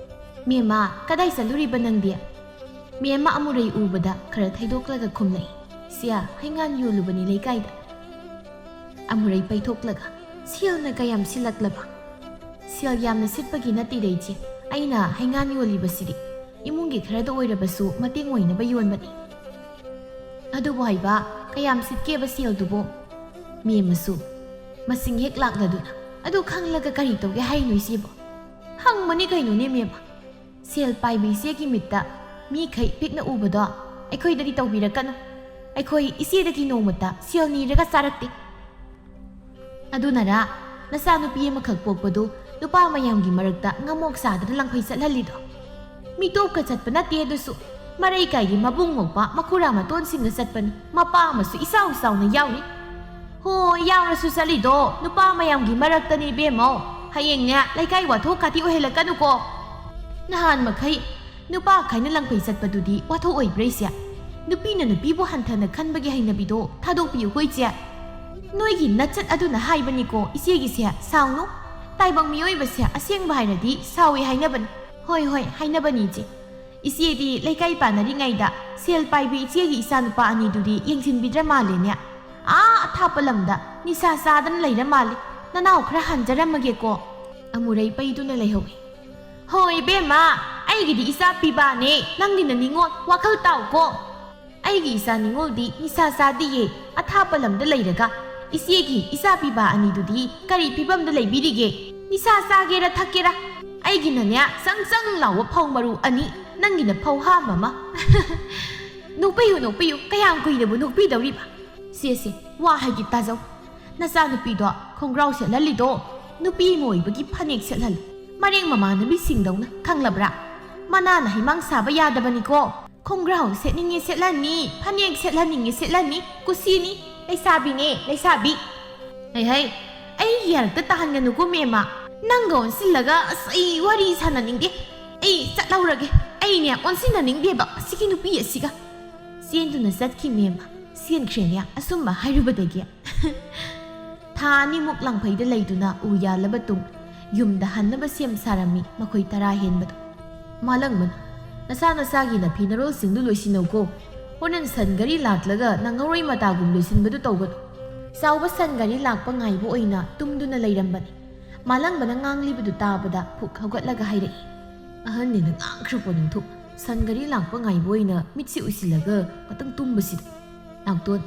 "ꯃꯦꯝꯃ, ꯀꯗꯥꯏ ꯆꯠꯂꯨꯔꯤꯕ ꯅꯪꯗꯤ?" ꯃꯦꯝꯃ ꯑꯃꯨꯔꯩ ꯎꯕꯗ ꯈꯔ ꯊꯩꯗꯣꯛꯂꯒ ꯈꯨꯝꯂꯛꯏ꯫ "ꯁꯤꯌꯥ, ꯍꯩꯉꯥꯟ ꯌꯣꯜꯂꯨꯕꯅꯤ ꯂꯩꯀꯥꯏꯗ꯫" ꯑꯃꯨꯔꯩ ꯄꯩꯊꯣꯛꯂꯒ, "ꯁꯦꯜꯅ ꯀꯌꯥꯝ ꯁꯤꯠꯂꯛꯂꯕ?" "ꯁꯦꯜ ꯌꯥꯝꯅ ꯁꯤꯠꯄꯒꯤ ꯅꯠꯇꯦꯗ ꯏꯆꯦ, ꯑꯩꯅ ꯍꯩꯉꯥꯟ ꯌꯣꯜꯂꯤꯕꯁꯤꯗꯤ ꯏꯃꯨꯡꯒꯤ ꯈꯔꯗ ꯑꯣꯏꯔꯕꯁꯨ ꯃꯇꯦꯡ ꯑꯣꯏꯅꯕ ꯌꯣꯟꯕꯅꯤ꯫" "ꯑꯗꯨꯕꯨ ꯍꯥꯏꯕ, ꯀꯌꯥꯝ ꯁꯤꯠꯀꯦꯕ ꯁꯦꯜꯗꯨꯕꯨ?" ꯃꯦꯝꯃꯁꯨ ꯃꯁꯤꯡ ꯍꯦꯛ ꯂꯥꯛꯂꯗꯨꯅ, "ꯑꯗꯨ ꯈꯪꯂꯒ ꯀꯔꯤ ꯇꯧꯒꯦ ꯍꯥꯏꯅꯣ ꯏꯆꯦꯕꯨ?" "ꯍꯪꯕꯅꯤ ꯀꯩꯅꯣꯅꯦ ꯃꯦꯝꯃ, ꯁꯦꯜ ꯄꯥꯏꯕ ꯏꯆꯦꯒꯤ ꯃꯤꯠꯇ ꯃꯤꯈꯩ ꯄꯤꯛꯅ ꯎꯕꯗꯣ ꯑꯩꯈꯣꯏꯗꯗꯤ ꯇꯧꯕꯤꯔꯛꯀꯅꯨ꯫ ꯑꯩꯈꯣꯏ ꯏꯆꯦꯗꯒꯤ ꯅꯣꯡꯃꯇ ꯁꯦꯜ ꯅꯤꯔꯒ ꯆꯥꯔꯛꯇꯦ꯫ ꯑꯗꯨꯅꯔꯥ ꯅꯆꯥꯅꯨꯄꯤ ꯑꯃꯈꯛ ꯄꯣꯛꯄꯗꯨ ꯅꯨꯄꯥ ꯃꯌꯥꯝꯒꯤ ꯃꯔꯛꯇ ꯉꯝꯃꯣꯛ ꯆꯥꯗꯅ ꯂꯪꯐꯩ ꯆꯠꯍꯜꯂꯤꯗꯣ? ꯃꯤꯇꯣꯞꯀ ꯆꯠꯄ ꯅꯠꯇꯦ, ꯑꯗꯨꯁꯨ ꯃꯔꯩꯀꯥꯏꯒꯤ ꯃꯕꯨꯡ ꯃꯧꯄ꯭ꯋꯥ ꯃꯈꯨꯔꯥ ꯃꯇꯣꯟꯁꯤꯡꯒ ꯆꯠꯄꯅꯤ, ꯃꯄꯥ ꯑꯃꯁꯨ ꯏꯆꯥꯎ ꯆꯥꯎꯅ ꯌꯥꯎꯔꯤ꯫" "ꯍꯣꯏ, ꯌꯥꯎꯔꯁꯨ ꯆꯠꯂꯤꯗꯣ ꯅꯨꯄꯥ ꯃꯌꯥꯝꯒꯤ ꯃꯔꯛꯇꯅꯤ ꯏꯕꯦꯝꯃꯧ꯫ ꯍꯌꯦꯡꯅꯦ ꯂꯩꯀꯥꯏ ꯋꯥꯊꯣꯛ ꯀꯥꯊꯤ ꯑꯣꯏꯍꯜꯂꯛꯀꯅꯨꯀꯣ꯫ ꯅꯍꯥꯟ ꯃꯈꯩ ꯅꯨꯄꯥ ꯈꯥꯏꯅ ꯂꯪꯐꯩ ꯆꯠꯄꯗꯨꯗꯤ ꯋꯥꯊꯣꯛ ꯑꯣꯏꯕ꯭ꯔꯥ ꯏꯆꯦ? ꯅꯨꯄꯤꯅ ꯅꯨꯄꯤꯕꯨ ꯍꯟꯊꯅ ꯈꯟꯕꯒꯤ ꯍꯩꯅꯕꯤꯗꯣ ꯊꯥꯗꯣꯛꯄꯤꯌꯨꯀꯣ ꯏꯆꯦ꯫ ꯅꯣꯏꯒꯤ ꯅꯆꯠ ꯑꯗꯨꯅ ꯍꯥꯏꯕꯅꯤꯀꯣ ꯏꯆꯦꯒꯤꯁꯦ, ꯁꯥꯎꯅꯨ꯫ ꯇꯥꯏꯕꯪ ꯃꯤꯑꯣꯏꯕꯁꯦ ꯑꯁꯦꯡꯕ ꯍꯥꯏꯔꯗꯤ ꯁꯥꯎꯏ ꯍꯥꯏꯅꯕꯅꯤ꯫" "ꯍꯣꯏ, ꯍꯣꯏ, ꯍꯥꯏꯅꯕꯅꯤ ꯏꯆꯦ꯫ ꯏꯆꯦꯗꯤ ꯂꯩꯀꯥꯏ ꯄꯥꯟꯅꯔꯤꯉꯩꯗ ꯁꯦꯜ ꯄꯥꯏꯕꯤ ꯏꯆꯦꯒꯤ ꯏꯆꯥꯅꯨꯄꯥ ꯑꯅꯤꯗꯨꯗꯤ ꯌꯦꯡꯁꯤꯟꯕꯤꯗ꯭ꯔ ꯃꯥꯜꯂꯦꯅꯦ꯫ ꯑꯥ ꯑꯊꯥꯞꯄ ꯂꯝꯗ ꯅꯤꯁꯥ ꯆꯥꯗꯅ ꯂꯩꯔ ꯃꯥꯜꯂꯦ꯫ ꯅꯅꯥꯎ ꯈꯔ ꯍꯟꯖꯔꯝꯃꯒꯦꯀꯣ꯫" ꯑꯃꯨꯔꯩ ꯄꯩꯗꯨꯅ ꯂꯩꯍꯧꯏ꯫ "ꯍꯣꯏ ꯏꯕꯦꯝꯃ, ꯑꯩꯒꯤꯗꯤ ꯏꯆꯥ ꯄꯤꯕꯥꯅꯦ, ꯅꯪꯒꯤꯅ ꯅꯤꯉꯣꯜ, ꯋꯥꯈꯜ ꯇꯥꯎꯀꯣ꯫ ꯑꯩꯒꯤ ꯏꯆꯥ ꯅꯤꯉꯣꯜꯗꯤ ꯅꯤꯁꯥ ꯆꯥꯗꯤꯌꯦ, ꯑꯊꯥꯞꯄ ꯂꯝꯗ ꯂꯩꯔꯒ ꯏꯆꯦꯒꯤ ꯏꯆꯥ ꯄꯤꯕꯥ ꯑꯅꯤꯗꯨꯗꯤ ꯀꯔꯤ ꯐꯤꯕꯝꯗ ꯂꯩꯕꯤꯔꯤꯒꯦ? ꯅꯤꯁꯥ ꯆꯥꯒꯦꯔꯥ ꯊꯛꯀꯦꯔꯥ, ꯑꯩꯒꯤꯅꯅꯦ ꯆꯪ ꯆꯪ ꯂꯥꯎꯕ ꯐꯧ ꯃꯔꯨ ꯑꯅꯤ, ꯅꯪꯒꯤꯅ ꯐꯧ ꯍꯥꯝ ꯑꯃ꯫ ꯅꯣꯛꯄꯤꯌꯨ, ꯅꯣꯛꯄꯤꯌꯨ, ꯀꯌꯥꯝ ꯀꯨꯏꯅꯕꯨ ꯅꯣꯛꯄꯤꯗꯧꯔꯤꯕ? ꯁꯦ, ꯁꯦ, ꯋꯥ ꯍꯥꯏꯒꯦ ꯇꯥꯖꯧ꯫ ꯅꯆꯥꯅꯨꯄꯤꯗꯣ ꯈꯣꯡꯒ꯭ꯔꯥꯎ ꯁꯦꯠꯍꯜꯂꯤꯗꯣ ꯅꯨꯄꯤ ꯑꯃ ꯑꯣꯏꯕꯒꯤ ꯐꯅꯦꯛ ꯁꯦꯠꯍꯜꯂꯤ꯫ ꯃꯔꯦꯡ ꯃꯃꯥꯟꯅꯕꯤꯁꯤꯡꯗꯧꯅ, ꯈꯪꯂꯕ꯭ꯔꯥ? ꯃꯅꯥꯅ ꯍꯩꯃꯥꯡ ꯁꯥꯕ ꯌꯥꯗꯕꯅꯤꯀꯣ꯫ ꯈꯣꯡꯒ꯭ꯔꯥꯎ ꯁꯦꯠꯅꯤꯡꯉꯦ ꯁꯦꯠꯍꯟꯅꯤ, ꯐꯅꯦꯛ ꯁꯦꯠꯍꯟꯅꯤꯡꯉꯦ ꯁꯦꯠꯍꯟꯅꯤ, ꯀꯨꯁꯤꯅꯤ, ꯂꯩꯁꯥꯕꯤꯅꯦ, ꯂꯩꯁꯥꯕꯤ꯫ ꯍꯩ ꯍꯩ, ꯑꯩꯒꯤ ꯌꯥꯔꯛꯇ ꯇꯥꯍꯟꯒꯅꯨꯀꯣ ꯃꯦꯝꯃ꯫ ꯅꯪꯒ ꯑꯣꯟꯁꯤꯜꯂꯒ ꯑꯁ ꯑꯩ ꯋꯥꯔꯤ ꯁꯥꯟꯅꯅꯤꯡꯗꯦ꯫ ꯑꯩ ꯆꯠꯍꯧꯔꯒꯦ꯫ ꯑꯩꯅꯦ ꯑꯣꯟꯁꯤꯟꯅꯅꯤꯡꯗꯦꯕ ꯑꯁꯤꯒꯤ ꯅꯨꯄꯤ ꯑꯁꯤꯒ꯫ ꯆꯦꯟꯗꯨꯅ ꯆꯠꯈꯤ ꯃꯦꯝꯃ꯫ ꯆꯦꯟꯈ꯭ꯔꯦꯅꯦ ꯑꯁꯨꯝꯕ ꯍꯥꯏꯔꯨꯕꯗꯒꯤ꯫ ꯊꯥ ꯑꯅꯤꯃꯨꯛ ꯂꯥꯡꯐꯩꯗ ꯂꯩꯗꯨꯅ ꯎ ꯌꯥꯜꯂꯕ ꯇꯨꯡ ꯌꯨꯝꯗ ꯍꯟꯅꯕ ꯁꯦꯝ ꯁꯥꯔꯝꯃꯤ ꯃꯈꯣꯏ ꯇꯔꯥ ꯍꯦꯟꯕꯗꯣ꯫ ꯃꯥꯂꯪꯕꯅ, "ꯅꯁꯥ ꯅꯁꯥꯒꯤ ꯅꯐꯤ ꯅꯔꯣꯜꯁꯤꯡꯗꯨ ꯂꯣꯏꯁꯤꯟꯅꯧꯀꯣ꯫ ꯍꯣꯔꯦꯟ ꯁꯟ ꯒꯥꯔꯤ ꯂꯥꯛꯂꯒ ꯅꯪꯍꯧꯔꯣꯏ ꯃꯇꯥꯒꯨꯝ ꯂꯣꯏꯁꯤꯟꯕꯗꯨ ꯇꯧꯒꯅꯨ꯫" ꯆꯥꯎꯕ ꯁꯟ ꯒꯥꯔꯤ ꯂꯥꯛꯄ ꯉꯥꯏꯕ ꯑꯣꯏꯅ ꯇꯨꯝꯗꯨꯅ ꯂꯩꯔꯝꯕꯅꯤ꯫ ꯃꯥꯂꯪꯕꯅ ꯉꯥꯡꯂꯤꯕꯗꯨ ꯇꯥꯕꯗ ꯐꯨꯛ ꯍꯧꯒꯠꯂꯒ ꯍꯥꯏꯔꯛꯏ, "ꯑꯍꯟꯅꯤꯅ ꯉꯥꯡꯈ꯭ꯔ ꯄꯣꯠꯅꯤꯡꯊꯣꯛ꯫ ꯁꯟ ꯒꯥꯔꯤ ꯂꯥꯛꯄ ꯉꯥꯏꯕ ꯑꯣꯏꯅ ꯃꯤꯠꯁꯤ ꯎꯏꯁꯤꯜꯂꯒ ꯉꯥꯛꯇꯪ ꯇꯨꯝꯕꯁꯤꯗ꯫ ꯅꯥꯎꯇꯣꯟ,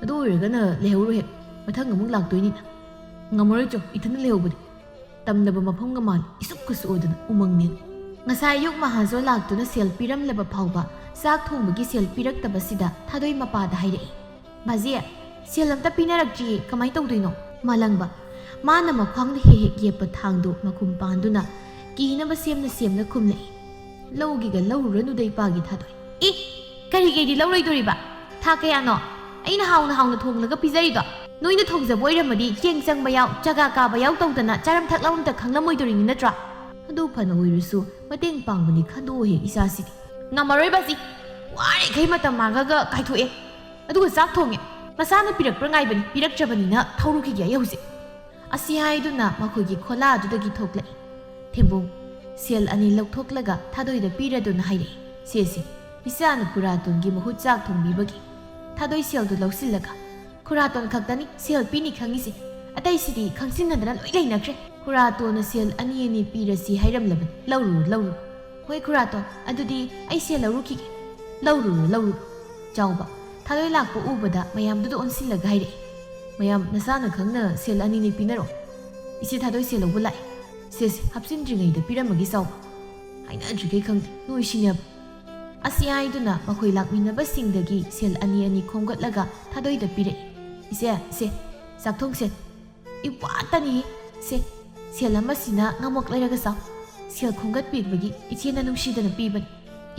ꯑꯗꯨ ꯑꯣꯏꯔꯒꯅ ꯂꯩꯍꯧꯔꯣ ꯍꯦꯛ꯫ ꯃꯊꯪ ꯑꯃꯨꯛ ꯂꯥꯛꯇꯣꯏꯅꯤꯅ꯫" "ꯉꯝꯃꯔꯣꯏ ꯆꯣ, ꯏꯊꯟꯗ ꯂꯩꯍꯧꯕꯗꯤ꯫" ꯇꯝꯂꯕ ꯃꯐꯝꯒ ꯃꯥꯜꯂꯤ, ꯏꯁꯨꯛꯀ ꯁꯨꯛꯑꯗꯅ ꯎꯃꯪꯅꯦꯅ꯫ ꯉꯁꯥꯏ ꯑꯌꯨꯛ ꯃꯍꯥꯖꯣꯟ ꯂꯥꯛꯇꯨꯅ ꯁꯦꯜ ꯄꯤꯔꯝꯂꯕ ꯐꯥꯎꯕ ꯆꯥꯛ ꯊꯣꯡꯕꯒꯤ ꯁꯦꯜ ꯄꯤꯔꯛꯇꯕꯁꯤꯗ ꯊꯥꯗꯣꯏ ꯃꯄꯥꯗ ꯍꯥꯏꯔꯛꯏ, "ꯕꯥꯖꯤ, ꯁꯦꯜ ꯑꯝꯇ ꯄꯤꯅꯔꯛꯇ꯭ꯔꯤꯌꯦ, ꯀꯃꯥꯏ ꯇꯧꯗꯣꯏꯅꯣ?" ꯃꯥꯂꯪꯕ, ꯃꯥꯅ ꯃꯈ꯭ꯋꯥꯡꯗ ꯍꯦꯛ ꯍꯦꯛ ꯌꯦꯞꯄ ꯊꯥꯡꯗꯨ ꯃꯈꯨꯝ ꯄꯥꯟꯗꯨꯅ ꯀꯤꯅꯕ ꯁꯦꯝꯅ ꯁꯦꯝꯅ ꯈꯨꯝꯂꯛꯏ, "ꯂꯧꯒꯦꯒ ꯂꯧꯔꯨꯔꯅꯨꯗ ꯏꯄꯥꯒꯤ ꯊꯥꯗꯣꯏ꯫" "ꯑꯦ, ꯀꯔꯤ ꯀꯩꯗꯤ ꯂꯧꯔꯣꯏꯗꯣꯔꯤꯕ? ꯊꯥ ꯀꯌꯥꯅꯣ ꯑꯩꯅ ꯍꯥꯎꯅ ꯍꯥꯎꯅ ꯊꯣꯡꯂꯒ ꯄꯤꯖꯔꯤꯗꯣ? ꯅꯣꯏꯅ ꯊꯣꯡꯖꯕ ꯑꯣꯏꯔꯝꯃꯗꯤ ꯆꯦꯡ ꯆꯪꯕ ꯌꯥꯎ, ꯆꯒꯥ ꯀꯥꯕ ꯌꯥꯎ ꯇꯧꯗꯅ ꯆꯥꯔꯝ ꯊꯛꯂꯝ ꯑꯝꯇ ꯈꯪꯂꯝꯃꯣꯏꯗꯣꯔꯤꯅꯤ ꯅꯠꯇ꯭ꯔꯥ?" ꯑꯗꯨ ꯐꯅ ꯑꯣꯏꯔꯁꯨ ꯃꯇꯦꯡ ꯄꯥꯡꯕꯅꯤ ꯈꯟꯗꯣꯛꯑꯣꯍꯦ ꯏꯆꯥꯁꯤꯗꯤ꯫ "ꯉꯝꯃꯔꯣꯏ ꯕꯥꯖꯤ, ꯋꯥꯔꯤꯈꯩ ꯃꯇꯝ ꯃꯥꯡꯉꯒ ꯀꯥꯏꯊꯣꯛꯑꯦ꯫ ꯑꯗꯨꯒ ꯆꯥꯛ ꯊꯣꯡꯉꯦ꯫ ꯃꯁꯥꯅ ꯄꯤꯔꯛꯄ꯭ꯔꯥ ꯉꯥꯏꯕꯅꯤ, ꯄꯤꯔꯛꯇ꯭ꯔꯕꯅꯤꯅ ꯊꯧꯔꯨꯈꯤꯒꯦ ꯑꯩ ꯍꯧꯖꯤꯛ꯫" ꯑꯁꯤ ꯍꯥꯏꯗꯨꯅ ꯃꯈꯣꯏꯒꯤ ꯈꯣꯂꯥꯗꯨꯗꯒꯤ ꯊꯣꯛꯂꯛꯏ꯫ ꯊꯦꯝꯕꯨꯡ ꯁꯦꯜ ꯑꯅꯤ ꯂꯧꯊꯣꯛꯂꯒ ꯊꯥꯗꯣꯏꯗ ꯄꯤꯔꯗꯨꯅ ꯍꯥꯏꯔꯛꯏ, "ꯁꯦ ꯁꯦ, ꯏꯆꯥꯅ ꯈꯨꯔꯥꯇꯣꯟꯒꯤ ꯃꯍꯨꯠ ꯆꯥꯛ ꯊꯣꯡꯕꯤꯕꯒꯤ꯫" ꯊꯥꯗꯣꯏ ꯁꯦꯜꯗꯨ ꯂꯧꯁꯤꯜꯂꯒ, "ꯈꯨꯔꯥꯇꯣꯟ ꯈꯛꯇꯅꯤ ꯁꯦꯜ ꯄꯤꯅꯤ ꯈꯪꯉꯤꯁꯦ, ꯑꯇꯩꯁꯤꯗꯤ ꯈꯪꯁꯤꯟꯅꯗꯅ ꯂꯣꯏ ꯂꯩꯅꯈ꯭ꯔꯦ꯫ ꯈꯨꯔꯥꯇꯣꯟꯅ ꯁꯦꯜ ꯑꯅꯤ ꯑꯅꯤ ꯄꯤꯔꯁꯤ ꯍꯥꯏꯔꯝꯂꯕꯅꯤ, ꯂꯧꯔꯨꯔꯣ, ꯂꯧꯔꯨꯔꯣ꯫" "ꯍꯣꯏ ꯈꯨꯔꯥꯇꯣꯟ, ꯑꯗꯨꯗꯤ ꯑꯩ ꯁꯦꯜ ꯂꯧꯔꯨꯈꯤꯒꯦ꯫" "ꯂꯧꯔꯨꯔꯣ, ꯂꯧꯔꯨꯔꯣ꯫" ꯆꯥꯎꯕ ꯊꯥꯗꯣꯏ ꯂꯥꯛꯄ ꯎꯕꯗ ꯃꯌꯥꯝꯗꯨꯗ ꯑꯣꯟꯁꯤꯜꯂꯒ ꯍꯥꯏꯔꯛꯏ꯫ "ꯃꯌꯥꯝ ꯅꯁꯥꯅ ꯈꯪꯅ ꯁꯦꯜ ꯑꯅꯤꯅꯤ ꯄꯤꯅꯔꯣ꯫ ꯏꯆꯦ ꯊꯥꯗꯣꯏ ꯁꯦꯜ ꯂꯧꯕ ꯂꯥꯛꯑꯦ꯫ ꯁꯦ ꯁꯦ, ꯍꯥꯞꯆꯤꯟꯗ꯭ꯔꯤꯉꯩꯗ ꯄꯤꯔꯝꯃꯒꯦ ꯆꯥꯎꯕ꯫ ꯍꯥꯏꯅꯗ꯭ꯔꯤꯈꯩ ꯈꯪꯗꯦ ꯅꯣꯏ ꯁꯤꯅꯦꯕ꯫" ꯑꯁꯤ ꯍꯥꯏꯗꯨꯅ ꯃꯈꯣꯏ ꯂꯥꯛꯃꯤꯟꯅꯕꯁꯤꯡꯗꯒꯤ ꯁꯦꯜ ꯑꯅꯤ ꯑꯅꯤ ꯈꯣꯝꯒꯠꯂꯒ ꯊꯥꯗꯣꯏꯗ ꯄꯤꯔꯛꯏ꯫ "ꯏꯆꯦ, ꯁꯦ, ꯆꯥꯛꯊꯣꯡ ꯁꯦ꯫ ꯏꯋꯥꯠꯇꯅꯤ꯫ ꯁꯦ, ꯁꯦꯜ ꯑꯃꯁꯤꯅ ꯉꯝꯃꯛ ꯂꯩꯔꯒ ꯆꯥꯎ꯫ ꯁꯦꯜ ꯈꯣꯝꯒꯠꯄꯤꯕꯒꯤ ꯏꯆꯦꯅ ꯅꯨꯡꯁꯤꯗꯅ ꯄꯤꯕꯅꯤ꯫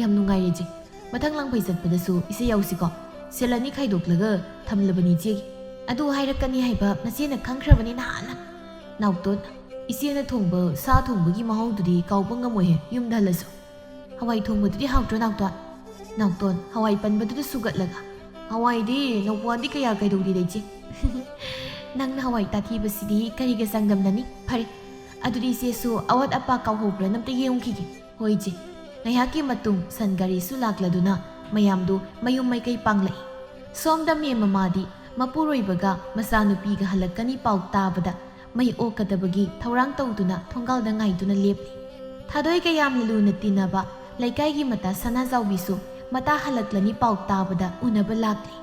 ꯌꯥꯝ ꯅꯨꯡꯉꯥꯏꯔꯦ ꯏꯆꯦ꯫ ꯃꯊꯪ ꯂꯥꯡꯐꯩ ꯆꯠꯄꯗꯁꯨ ꯏꯆꯦ ꯌꯥꯎꯁꯤꯀꯣ꯫ ꯁꯦꯜ ꯑꯅꯤ ꯈꯥꯏꯗꯣꯛꯂꯒ ꯊꯝꯂꯕꯅꯤ ꯏꯆꯦꯒꯤ꯫ ꯑꯗꯨ ꯍꯥꯏꯔꯛꯀꯅꯤ ꯍꯥꯏꯕ ꯅꯆꯦꯅ ꯈꯪꯈ꯭ꯔꯕꯅꯤ ꯅꯍꯥꯟꯅ꯫" ꯅꯥꯎꯇꯣꯟ, "ꯏꯆꯦꯅ ꯊꯣꯡꯕ ꯁꯥ ꯊꯣꯡꯕꯒꯤ ꯃꯍꯥꯎꯗꯨꯗꯤ ꯀꯥꯎꯕ ꯉꯝꯃꯣꯏꯍꯦ, ꯌꯨꯝꯗ ꯍꯜꯂꯁꯨ꯫ ꯍꯋꯥꯏ ꯊꯣꯡꯕꯗꯨꯗꯤ ꯍꯥꯎꯇ꯭ꯔꯣ ꯅꯥꯎꯇꯣꯟ?" ꯅꯥꯎꯇꯣꯟ, ꯍꯋꯥꯏ ꯄꯟꯕꯗꯨꯗ ꯁꯨꯒꯠꯂꯒ, "ꯍꯋꯥꯏꯗꯤ ꯅꯧꯄ꯭ꯋꯥꯗꯤ ꯀꯌꯥ ꯀꯩꯗꯧꯗꯦꯗ ꯏꯆꯦ꯫" "ꯅꯪꯅ ꯍꯋꯥꯏ ꯇꯥꯊꯤꯕꯁꯤꯗꯤ ꯀꯔꯤꯒ ꯆꯥꯡꯗꯝꯅꯅꯤ? ꯐꯔꯦ, ꯑꯗꯨꯗꯤ ꯏꯆꯦꯁꯨ ꯑꯋꯥꯠ ꯑꯄꯥ ꯀꯥꯎꯍꯧꯕ꯭ꯔꯥ ꯑꯝꯇ ꯌꯦꯡꯉꯨꯈꯤꯒꯦ꯫" "ꯍꯣꯏ ꯏꯆꯦ꯫" ꯉꯥꯏꯍꯥꯛꯀꯤ ꯃꯇꯨꯡ ꯁꯟ ꯒꯥꯔꯤꯁꯨ ꯂꯥꯛꯂꯗꯨꯅ ꯃꯌꯥꯝꯗꯨ ꯃꯌꯨꯝ ꯃꯥꯏꯀꯩ ꯄꯥꯡꯂꯛꯏ꯫ ꯁꯣꯝꯗ ꯃꯦꯝ ꯃꯃꯥꯗꯤ ꯃꯄꯨꯔꯣꯏꯕꯒ ꯃꯆꯥꯅꯨꯄꯤꯒ ꯍꯜꯂꯛꯀꯅꯤ ꯄꯥꯎ ꯇꯥꯕꯗ ꯃꯩ ꯑꯣꯛꯀꯗꯕꯒꯤ ꯊꯧꯔꯥꯡ ꯇꯧꯗꯨꯅ ꯊꯣꯡꯒꯥꯜꯗ ꯉꯥꯏꯗꯨꯅ ꯂꯦꯞꯂꯤ꯫ ꯊꯥꯗꯣꯏꯒ ꯌꯥꯝꯅ ꯂꯨꯅ ꯇꯤꯟꯅꯕ ꯂꯩꯀꯥꯏꯒꯤ ꯃꯇꯥ ꯁꯅꯥꯖꯥꯎꯕꯤꯁꯨ ꯃꯇꯥ ꯍꯜꯂꯛꯂꯅꯤ ꯄꯥꯎ ꯇꯥꯕꯗ ꯎꯅꯕ ꯂꯥꯛꯂꯤ꯫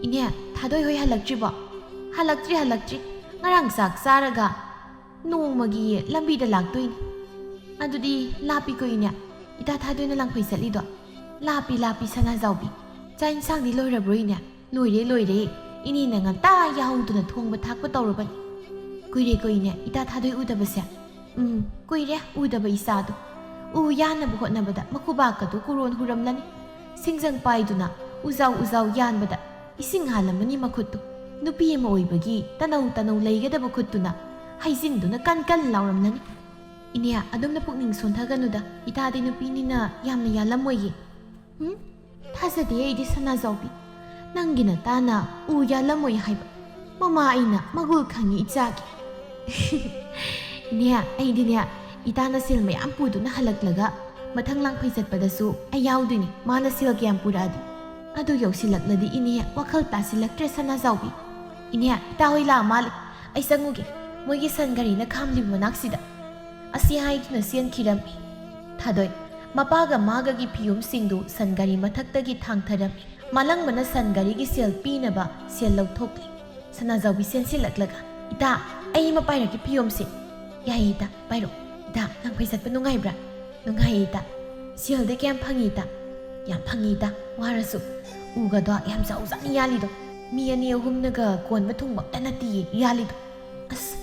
"ꯏꯅꯦ, ꯊꯥꯗꯣꯏ ꯍꯣꯏ ꯍꯜꯂꯛꯇ꯭ꯔꯤꯕꯣ?" "ꯍꯜꯂꯛꯇ꯭ꯔꯤ, ꯍꯜꯂꯛꯇ꯭ꯔꯤ꯫ ꯉꯔꯥꯡ ꯆꯥꯛ ꯆꯥꯔꯒ ꯅꯣꯡꯃꯒꯤ ꯂꯝꯕꯤꯗ ꯂꯥꯛꯇꯣꯏꯅꯤ꯫" "ꯑꯗꯨꯗꯤ ꯂꯥꯞꯄꯤꯀꯣ ꯏꯅꯦ, ꯏꯇꯥ ꯊꯥꯗꯣꯏꯅ ꯂꯥꯡꯐꯩ ꯆꯠꯂꯤꯗꯣ?" "ꯂꯥꯞꯄꯤ, ꯂꯥꯞꯄꯤ ꯁꯅꯥꯖꯥꯎꯕꯤ꯫ ꯆꯥꯛ ꯏꯟꯁꯥꯡꯗꯤ ꯂꯣꯏꯔꯕ꯭ꯔꯣ ꯏꯅꯦ?" "ꯂꯣꯏꯔꯦ, ꯂꯣꯏꯔꯦ꯫ ꯏꯅꯦꯅ ꯉꯟꯇꯥ ꯌꯥꯍꯧꯗꯨꯅ ꯊꯣꯡꯕ ꯊꯥꯛꯄ ꯇꯧꯔꯕꯅꯤ꯫" "ꯀꯨꯏꯔꯦꯀꯣ ꯏꯅꯦ, ꯏꯇꯥ ꯊꯥꯗꯣꯏ ꯎꯗꯕꯁꯦ?" "ꯎꯝ, ꯀꯨꯏꯔꯦ ꯎꯗꯕ ꯏꯆꯥꯗꯣ꯫ ꯎ ꯌꯥꯟꯅꯕ ꯍꯣꯠꯅꯕꯗ ꯃꯈꯨꯕꯥꯛꯀꯗꯨ ꯀꯨꯔꯣꯟ ꯍꯨꯔꯝꯂꯅꯤ꯫ ꯁꯤꯡꯖꯪ ꯄꯥꯏꯗꯨꯅ ꯎꯖꯥꯎ ꯎꯖꯥꯎ ꯌꯥꯟꯕꯗ ꯏꯁꯤꯡ ꯍꯥꯜꯂꯝꯃꯅꯤ ꯃꯈꯨꯠꯇꯨ꯫ ꯅꯨꯄꯤ ꯑꯃ ꯑꯣꯏꯕꯒꯤ ꯇꯅꯧ ꯇꯅꯧ ꯂꯩꯒꯗꯕ ꯈꯨꯠꯇꯨꯅ ꯍꯩꯖꯤꯟꯗꯨꯅ ꯀꯟ ꯀꯟ ꯂꯥꯎꯔꯝꯂꯅꯤ꯫" "ꯏꯅꯦ, ꯑꯗꯨꯝꯅ ꯄꯨꯛꯅꯤꯡ ꯁꯣꯟꯊꯒꯅꯨꯗ, ꯏꯇꯥꯗꯤ ꯅꯨꯄꯤꯅꯤꯅ ꯌꯥꯝꯅ ꯌꯥꯜꯂꯝꯃꯣꯏꯌꯦ꯫" "ꯎꯝ? ꯊꯥꯖꯗꯦ ꯑꯩꯗꯤ ꯁꯅꯥꯖꯥꯎꯕꯤ꯫ ꯅꯪꯒꯤ ꯅꯇꯥꯅ ꯎ ꯌꯥꯜꯂꯝꯃꯣꯏ ꯍꯥꯏꯕ꯫ ꯃꯃꯥ ꯑꯩꯅ ꯃꯒꯨꯜ ꯈꯪꯉꯤ ꯏꯆꯥꯒꯤ꯫" "ꯏꯅꯦ, ꯑꯩꯗꯤꯅꯦ, ꯏꯇꯥꯅ ꯁꯦꯜ ꯃꯌꯥꯝ ꯄꯨꯗꯨꯅ ꯍꯜꯂꯛꯂꯒ ꯃꯊꯪ ꯂꯥꯡꯐꯩ ꯆꯠꯄꯗꯁꯨ ꯑꯩ ꯌꯥꯎꯗꯣꯏꯅꯤ, ꯃꯥꯅ ꯁꯦꯜ ꯀꯌꯥꯝ ꯄꯨꯔꯛꯑꯗꯤ꯫ ꯑꯗꯨ ꯌꯧꯁꯤꯜꯂꯛꯂꯗꯤ ꯏꯅꯦ, ꯋꯥꯈꯜ ꯇꯥꯁꯤꯜꯂꯛꯇ꯭ꯔꯦ ꯁꯅꯥꯖꯥꯎꯕꯤ꯫ ꯏꯅꯦ, ꯏꯇꯥ ꯍꯣꯏ ꯂꯥꯛꯑ ꯃꯥꯜꯂꯦ꯫ ꯑꯩ ꯆꯪꯉꯨꯒꯦ, ꯃꯣꯏꯒꯤ ꯁꯟ ꯒꯥꯔꯤꯅ ꯈꯥꯝꯂꯤꯕ ꯃꯅꯥꯛꯁꯤꯗ꯫" ꯑꯁꯤ ꯍꯥꯏꯗꯨꯅ ꯆꯦꯟꯈꯤꯔꯝꯃꯤ꯫ ꯊꯥꯗꯣꯏ, ꯃꯄꯥꯒ ꯃꯥꯒꯒꯤ ꯐꯤꯌꯣꯝꯁꯤꯡꯗꯨ ꯁꯟ ꯒꯥꯔꯤ ꯃꯊꯛꯇꯒꯤ ꯊꯥꯡꯊꯔꯝꯃꯤ꯫ ꯃꯥꯂꯪꯕꯅ ꯁꯟ ꯒꯥꯔꯤꯒꯤ ꯁꯦꯜ ꯄꯤꯅꯕ ꯁꯦꯜ ꯂꯧꯊꯣꯛꯂꯤ꯫ ꯁꯅꯥꯖꯥꯎꯕꯤ ꯁꯦꯟꯁꯤꯜꯂꯛꯂꯒ, "ꯏꯇꯥ, ꯑꯩ ꯑꯃ ꯄꯥꯏꯔꯛꯀꯦ ꯐꯤꯌꯣꯝꯁꯦ꯫" "ꯌꯥꯏꯌꯦ ꯏꯇꯥ, ꯄꯥꯏꯔꯣ꯫ ꯏꯇꯥ, ꯂꯪꯐꯩ ꯆꯠꯄ ꯅꯨꯡꯉꯥꯏꯕ꯭ꯔꯥ?" "ꯅꯨꯡꯉꯥꯏꯌꯦ ꯏꯇꯥ꯫" "ꯁꯦꯜꯗꯤ ꯀꯌꯥꯝ ꯐꯪꯉꯤ ꯏꯇꯥ?" "ꯌꯥꯝ ꯐꯪꯉꯤ ꯏꯇꯥ, ꯋꯥꯔꯁꯨ꯫ ꯎꯒꯗꯣ ꯌꯥꯝ ꯆꯥꯎꯖꯥꯠꯅꯤ ꯌꯥꯜꯂꯤꯗꯣ꯫ ꯃꯤ ꯑꯅꯤ ꯑꯍꯨꯝꯅꯒ ꯀꯣꯟꯕ ꯊꯨꯡꯕ ꯑꯝꯇ ꯅꯠꯇꯤꯌꯦ ꯌꯥꯜꯂꯤꯗꯣ꯫ ꯑꯁ,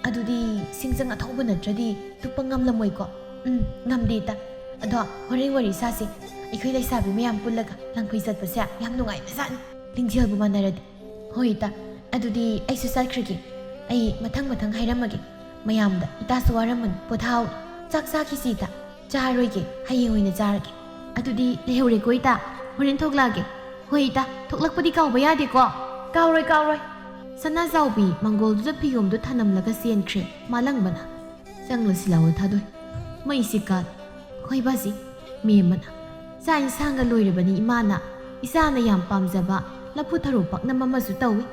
ꯑꯗꯨꯗꯤ ꯁꯤꯡꯖꯪ ꯑꯊꯧꯕ ꯅꯠꯇ꯭ꯔꯗꯤ ꯇꯨꯞꯄ ꯉꯝꯂꯝꯃꯣꯏꯀꯣ?" "ꯎꯝ, ꯉꯝꯗꯦ ꯏꯇꯥ꯫ ꯑꯗꯣ ꯍꯣꯔꯦꯟ ꯋꯥꯔꯤ ꯁꯥꯁꯦ꯫ ꯑꯩꯈꯣꯏ ꯂꯩꯁꯥꯕꯤ ꯃꯌꯥꯝ ꯄꯨꯜꯂꯒ ꯂꯪꯐꯩ ꯆꯠꯄꯁꯦ ꯌꯥꯝ ꯅꯨꯡꯉꯥꯏꯕꯖꯥꯠꯅꯤ, ꯂꯤꯡꯖꯦꯜꯕꯨ ꯃꯥꯟꯅꯔꯗꯤ꯫" "ꯍꯣꯏ ꯏꯇꯥ, ꯑꯗꯨꯗꯤ ꯑꯩꯁꯨ ꯆꯠꯈ꯭ꯔꯒꯦ꯫ ꯑꯩ ꯃꯊꯪ ꯃꯊꯪ ꯍꯥꯏꯔꯝꯃꯒꯦ꯫ ꯃꯌꯥꯝꯗ ꯏꯇꯥꯁꯨ ꯋꯥꯔꯝꯃꯅꯤ, ꯄꯣꯊꯥꯍꯧꯔꯣ꯫ ꯆꯥꯛ ꯆꯥꯈꯤꯁꯤ ꯏꯇꯥ꯫" "ꯆꯥꯔꯣꯏꯒꯦ, ꯍꯌꯦꯡ ꯑꯣꯏꯅ ꯆꯥꯔꯒꯦ꯫" "ꯑꯗꯨꯗꯤ ꯂꯩꯍꯧꯔꯦꯀꯣ ꯏꯇꯥ, ꯍꯣꯔꯦꯟ ꯊꯣꯛꯂꯛꯑꯒꯦ꯫" "ꯍꯣꯏ ꯏꯇꯥ, ꯊꯣꯛꯂꯛꯄꯗꯤ ꯀꯥꯎꯕ ꯌꯥꯗꯦꯀꯣ꯫" "ꯀꯥꯎꯔꯣꯏ, ꯀꯥꯎꯔꯣꯏ꯫" ꯁꯅꯥꯖꯥꯎꯕꯤ ꯃꯪꯒꯣꯜꯗꯨꯗ ꯐꯤꯌꯣꯝꯗꯨ ꯊꯅꯝꯂꯒ ꯆꯦꯟꯈ꯭ꯔꯦ꯫ ꯃꯥꯂꯪꯕꯅ, "ꯆꯪꯂꯁꯤ ꯂꯥꯛꯑꯣ ꯊꯥꯗꯣꯏ, ꯃꯩꯁꯤ ꯀꯥꯜ꯫" "ꯍꯣꯏ ꯕꯥꯖꯤ꯫" ꯃꯦꯝꯃꯅ, "ꯆꯥꯛ ꯏꯟꯁꯥꯡꯒ ꯂꯣꯏꯔꯕꯅꯤ ꯏꯃꯥꯅ꯫ ꯏꯆꯥꯅ ꯌꯥꯝ ꯄꯥꯝꯖꯕ ꯂꯐꯨ ꯊꯔꯣ ꯄꯥꯛꯅꯝ ꯑꯃꯁꯨ ꯇꯧꯏ꯫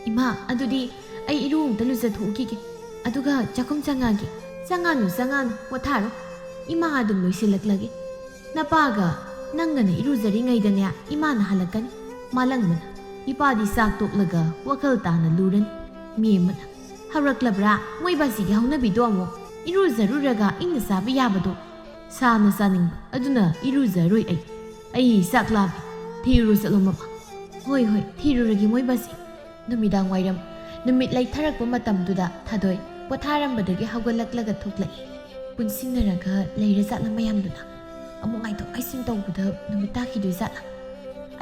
ꯏꯃꯥ, ꯑꯗꯨꯗꯤ ꯑꯩ ꯏꯔꯨ ꯑꯝꯇ ꯂꯨꯖꯊꯣꯛꯎꯈꯤꯒꯦ꯫ ꯑꯗꯨꯒ ꯆꯥꯛꯈꯨꯝ ꯆꯪꯉꯛꯑꯒꯦ꯫" "ꯆꯪꯉꯛꯑꯅꯨ, ꯆꯪꯉꯛꯑꯅꯨ, ꯄꯣꯊꯥꯔꯣ꯫ ꯏꯃꯥ ꯑꯗꯨꯝ ꯂꯣꯏꯁꯤꯜꯂꯛꯂꯒꯦ꯫ ꯅꯄꯥꯒ ꯅꯪꯒꯅ ꯏꯔꯨꯖꯔꯤꯉꯩꯗꯅꯦ ꯏꯃꯥꯅ ꯍꯜꯂꯛꯀꯅꯤ꯫" ꯃꯥꯂꯪꯕꯅ, "ꯏꯄꯥꯗꯤ ꯆꯥꯛ ꯇꯣꯛꯂꯒ ꯋꯥꯈꯜ ꯇꯥꯅ ꯂꯨꯔꯅꯤ꯫" ꯃꯦꯝꯃꯅ, "ꯍꯧꯔꯛꯂꯕ꯭ꯔꯥ ꯃꯣꯏ ꯕꯥꯖꯤꯒꯤ ꯍꯧꯅꯕꯤꯗꯣ ꯑꯃꯨꯛ? ꯏꯔꯨꯖꯔꯨꯔꯒ ꯏꯪꯅ ꯆꯥꯕ ꯌꯥꯕꯗꯣ꯫ ꯁꯥꯅ ꯆꯥꯅꯤꯡꯕ, ꯑꯗꯨꯅ ꯏꯔꯨꯖꯔꯣꯏ ꯑꯩ꯫ ꯑꯩ ꯆꯥꯛ ꯂꯥꯝꯃꯤ꯫ ꯊꯤꯔꯨꯔꯣ ꯆꯠꯂꯣ ꯃꯃꯥ꯫" "ꯍꯣꯏ, ꯍꯣꯏ, ꯊꯤꯔꯨꯔꯒꯦ ꯃꯣꯏ ꯕꯥꯖꯤ꯫" ꯅꯨꯃꯤꯗꯥꯡ ꯋꯥꯏꯔꯝ ꯅꯨꯃꯤꯠ ꯂꯩꯊꯔꯛꯄ ꯃꯇꯝꯗꯨꯗ ꯊꯥꯗꯣꯏ ꯄꯣꯊꯥꯔꯝꯕꯗꯒꯤ ꯍꯧꯒꯠꯂꯛꯂꯒ ꯊꯣꯛꯂꯛꯏ꯫ ꯄꯨꯟꯁꯤꯟꯅꯔꯒ ꯂꯩꯔꯖꯥꯠꯂ ꯃꯌꯥꯝꯗꯨꯅ? ꯑꯃꯨꯛ ꯉꯥꯏꯊꯣꯛ ꯉꯥꯏꯁꯤꯟ ꯇꯧꯕꯗ ꯅꯨꯃꯤꯠ ꯇꯥꯈꯤꯗꯣꯏꯖꯥꯠꯂ?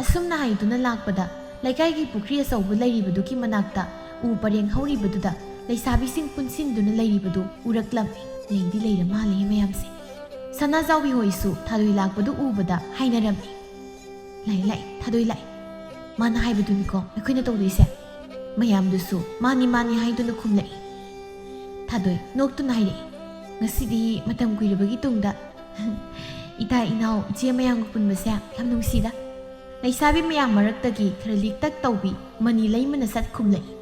ꯑꯁꯨꯝꯅ ꯍꯥꯏꯗꯨꯅ ꯂꯥꯛꯄꯗ ꯂꯩꯀꯥꯏꯒꯤ ꯄꯨꯈ꯭ꯔꯤ ꯑꯆꯧꯕ ꯂꯩꯔꯤꯕꯗꯨꯒꯤ ꯃꯅꯥꯛꯇ ꯎ ꯄꯔꯦꯡ ꯍꯧꯔꯤꯕꯗꯨꯗ ꯂꯩꯁꯥꯕꯤꯁꯤꯡ ꯄꯨꯟꯁꯤꯟꯗꯨꯅ ꯂꯩꯔꯤꯕꯗꯨ ꯎꯔꯛꯂꯝꯃꯤ꯫ ꯂꯩꯗꯤ ꯂꯩꯔ ꯃꯥꯜꯂꯦ ꯃꯌꯥꯝꯁꯦ꯫ ꯁꯅꯥꯖꯥꯎꯕꯤ ꯍꯣꯏꯁꯨ ꯊꯥꯗꯣꯏ ꯂꯥꯛꯄꯗꯨ ꯎꯕꯗ ꯍꯥꯏꯅꯔꯝꯃꯤ꯫ "ꯂꯥꯛꯑꯦ, ꯂꯥꯛꯑꯦ, ꯊꯥꯗꯣꯏ ꯂꯥꯛꯑꯦ꯫ ꯃꯥꯅ ꯍꯥꯏꯕꯗꯨꯅꯤꯀꯣ ꯑꯩꯈꯣꯏꯅ ꯇꯧꯗꯣꯏꯁꯦ?" ꯃꯌꯥꯝꯗꯨꯁꯨ "ꯃꯥꯅꯤ, ꯃꯥꯅꯤ" ꯍꯥꯏꯗꯨꯅ ꯈꯨꯝꯂꯛꯏ꯫ ꯊꯥꯗꯣꯏ ꯅꯣꯛꯇꯨꯅ ꯍꯥꯏꯔꯛꯏ, "ꯉꯁꯤꯗꯤ ꯃꯇꯝ ꯀꯨꯏꯔꯕꯒꯤ ꯇꯨꯡꯗ ꯏꯇꯥ ꯏꯅꯥꯎ ꯏꯆꯦ ꯃꯌꯥꯝꯒ ꯄꯨꯟꯕꯁꯦ ꯌꯥꯝ ꯅꯨꯡꯁꯤꯗ꯫ ꯂꯩꯁꯥꯕꯤ ꯃꯌꯥꯝ ꯃꯔꯛꯇꯒꯤ ꯈꯔ ꯂꯤꯛꯇꯛ ꯇꯧꯕꯤ ꯃꯅꯤ ꯂꯩꯃꯅ ꯁꯠ ꯈꯨꯝꯂꯛꯏ꯫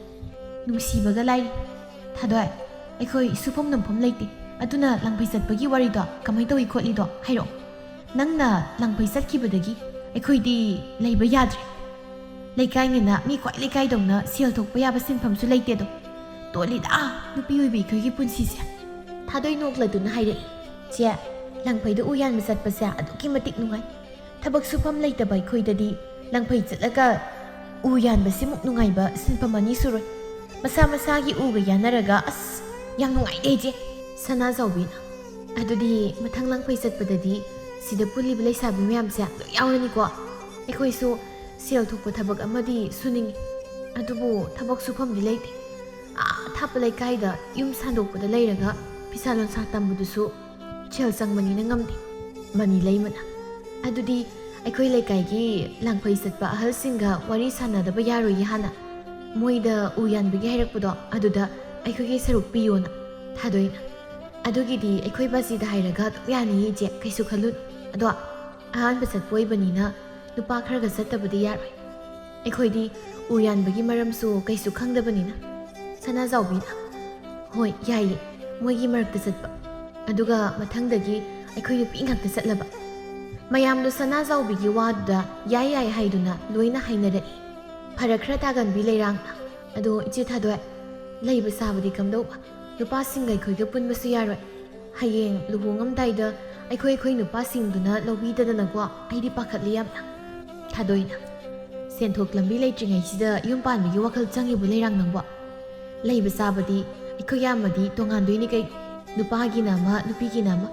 ꯅꯨꯡꯁꯤꯕꯒ ꯂꯥꯏꯔꯤ꯫ ꯊꯥꯗꯣꯏ, ꯑꯩꯈꯣꯏ ꯁꯨꯐꯝ ꯅꯣꯝꯐꯝ ꯂꯩꯇꯦ, ꯑꯗꯨꯅ ꯂꯪꯐꯩ ꯆꯠꯄꯒꯤ ꯋꯥꯔꯤꯗꯣ ꯀꯃꯥꯏ ꯇꯧꯏ ꯈꯣꯠꯂꯤꯗꯣ ꯍꯥꯏꯔꯛꯑꯣ꯫" "ꯅꯪꯅ ꯂꯥꯡꯐꯩ ꯆꯠꯈꯤꯕꯗꯒꯤ ꯑꯩꯈꯣꯏꯗꯤ ꯂꯩꯕ ꯌꯥꯗ꯭ꯔꯦ꯫ ꯂꯩꯀꯥꯏꯅꯤꯅ ꯃꯤ ꯈ꯭ꯋꯥꯏ ꯂꯩꯀꯥꯏꯗꯧꯅ ꯁꯦꯜ ꯊꯣꯛꯄ ꯌꯥꯕ ꯁꯤꯟꯐꯝꯁꯨ ꯂꯩꯇꯦꯗꯣ꯫ ꯇꯣꯜꯂꯤꯗ ꯅꯨꯄꯤ ꯑꯣꯏꯕꯤ ꯑꯩꯈꯣꯏꯒꯤ ꯄꯨꯟꯁꯤꯁꯦ"꯫ ꯊꯥꯗꯣꯏ ꯅꯣꯛꯂꯗꯨꯅ ꯍꯥꯏꯔꯛꯏ, "ꯆꯦ, ꯂꯥꯡꯐꯩꯗ ꯎ ꯌꯥꯟꯕ ꯆꯠꯄꯁꯦ ꯑꯗꯨꯛꯀꯤ ꯃꯇꯤꯛ ꯅꯨꯡꯉꯥꯏ꯫ ꯊꯕꯛ ꯁꯨꯐꯝ ꯂꯩꯇꯕ ꯑꯩꯈꯣꯏꯗꯗꯤ ꯂꯥꯡꯐꯩ ꯆꯠꯂꯒ ꯎ ꯌꯥꯟꯕꯁꯤꯃꯨꯛ ꯅꯨꯡꯉꯥꯏꯕ ꯁꯤꯟꯐꯝ ꯑꯅꯤ ꯁꯨꯔꯣꯏ꯫ ꯃꯁꯥ ꯃꯁꯥꯒꯤ ꯎꯒ ꯌꯥꯟꯅꯔꯒ, ꯑꯁ, ꯌꯥꯝ ꯅꯨꯡꯉꯥꯏꯌꯦ ꯏꯆꯦ"꯫ ꯁꯅꯥꯖꯥꯎꯕꯤꯅ, "ꯑꯗꯨꯗꯤ ꯃꯊꯪ ꯂꯥꯡꯐꯩ ꯆꯠꯄꯗꯗꯤ ꯁꯤꯗ ꯄꯨꯜꯂꯤꯕ ꯂꯩꯁꯥꯕꯤ ꯃꯌꯥꯝꯁꯦ ꯂꯣꯏ ꯌꯥꯎꯔꯅꯤꯀꯣ꯫ ꯑꯩꯈꯣꯏꯁꯨ ꯁꯦꯜ ꯊꯣꯛꯄ ꯊꯕꯛ ꯑꯃꯗꯤ ꯁꯨꯅꯤꯡꯉꯤ, ꯑꯗꯨꯕꯨ ꯊꯕꯛ ꯁꯨꯐꯝꯗꯤ ꯂꯩꯇꯦ꯫ ꯑꯥ ꯑꯊꯥꯞꯄ ꯂꯩꯀꯥꯏꯗ ꯌꯨꯝ ꯁꯥꯟꯗꯣꯛꯄꯗ ꯂꯩꯔꯒ ꯐꯤꯁꯥ ꯂꯣꯟꯁꯥ ꯇꯝꯕꯗꯨꯁꯨ ꯁꯦꯜ ꯆꯪꯕꯅꯤꯅ ꯉꯝꯗꯦ"꯫ ꯃꯅꯤ ꯂꯩꯃꯅ, "ꯑꯗꯨꯗꯤ ꯑꯩꯈꯣꯏ ꯂꯩꯀꯥꯏꯒꯤ ꯂꯥꯡꯐꯩ ꯆꯠꯄ ꯑꯍꯜꯁꯤꯡꯒ ꯋꯥꯔꯤ ꯁꯥꯟꯅꯗꯕ ꯌꯥꯔꯣꯏꯌꯦ ꯍꯥꯟꯅ꯫ ꯃꯣꯏꯗ ꯎ ꯌꯥꯟꯕꯒꯤ ꯍꯥꯏꯔꯛꯄꯗꯣ ꯑꯗꯨꯗ ꯑꯩꯈꯣꯏꯒꯤ ꯁꯔꯨꯛ ꯄꯤꯌꯣꯅ"꯫ ꯊꯥꯗꯣꯏꯅ, "ꯑꯗꯨꯒꯤꯗꯤ ꯑꯩꯈꯣꯏ ꯕꯥꯖꯤꯗ ꯍꯥꯏꯔꯒ ꯑꯗꯨꯝ ꯌꯥꯅꯤꯌꯦ ꯏꯆꯦ, ꯀꯩꯁꯨ ꯈꯜꯂꯨꯅꯨ꯫ ꯑꯗꯣ ꯑꯍꯥꯟꯕ ꯆꯠꯄ ꯑꯣꯏꯕꯅꯤꯅ ꯅꯨꯄꯥ ꯈꯔꯒ ꯆꯠꯇꯕꯗꯤ ꯌꯥꯔꯣꯏ꯫ ꯑꯩꯈꯣꯏꯗꯤ ꯎ ꯌꯥꯟꯕꯒꯤ ꯃꯔꯝꯁꯨ ꯀꯩꯁꯨ ꯈꯪꯗꯕꯅꯤꯅ"꯫ ꯁꯅꯥꯖꯥꯎꯕꯤꯅ, "ꯍꯣꯏ, ꯌꯥꯏꯌꯦ, ꯃꯣꯏꯒꯤ ꯃꯔꯛꯇ ꯆꯠꯄ꯫ ꯑꯗꯨꯒ ꯃꯊꯪꯗꯒꯤ ꯑꯩꯈꯣꯏ ꯅꯨꯄꯤ ꯉꯥꯛꯇ ꯆꯠꯂꯕ"꯫ ꯃꯌꯥꯝꯗꯣ ꯁꯅꯥꯖꯥꯎꯕꯤꯒꯤ ꯋꯥꯗꯨꯗ ꯌꯥꯏ ꯌꯥꯏ ꯍꯥꯏꯗꯨꯅ ꯂꯣꯏꯅ ꯍꯥꯏꯅꯔꯛꯏ꯫ ꯐꯔꯛ ꯈꯔ ꯇꯥꯒꯟꯕꯤ ꯂꯩꯔꯥꯡꯅ, "ꯑꯗꯣ ꯏꯆꯦ ꯊꯥꯗꯣꯏ, ꯂꯩꯕ ꯆꯥꯕꯗꯤ ꯀꯝꯗꯧꯕ? ꯅꯨꯄꯥꯁꯤꯡꯒ ꯑꯩꯈꯣꯏꯒ ꯄꯨꯟꯕꯁꯨ ꯌꯥꯔꯣꯏ꯫ ꯍꯌꯦꯡ ꯂꯨꯍꯣꯡꯉꯝꯗꯥꯏꯗ ꯑꯩꯈꯣꯏ ꯑꯩꯈꯣꯏ ꯅꯨꯄꯥꯁꯤꯡꯗꯨꯅ ꯂꯧꯕꯤꯗꯗꯅꯀꯣ, ꯑꯩꯗꯤ ꯄꯥꯈꯠꯂꯤ ꯌꯥꯝꯅ"꯫ ꯊꯥꯗꯣꯏꯅ, "ꯁꯦꯟꯊꯣꯛ ꯂꯝꯕꯤ ꯂꯩꯇ꯭ꯔꯤꯉꯩꯁꯤꯗ ꯌꯨꯝ ꯄꯥꯟꯕꯒꯤ ꯋꯥꯈꯜ ꯆꯪꯉꯤꯕ ꯂꯩꯔꯥꯡ ꯅꯪꯕꯣ? ꯂꯩꯕ ꯆꯥꯕꯗꯤ ꯑꯩꯈꯣꯏ ꯌꯥꯝꯃꯗꯤ ꯇꯣꯉꯥꯟꯗꯣꯏꯅꯤ ꯀꯩꯅꯣ꯫ ꯅꯨꯄꯥꯒꯤꯅ ꯑꯃ, ꯅꯨꯄꯤꯒꯤꯅ ꯑꯃ꯫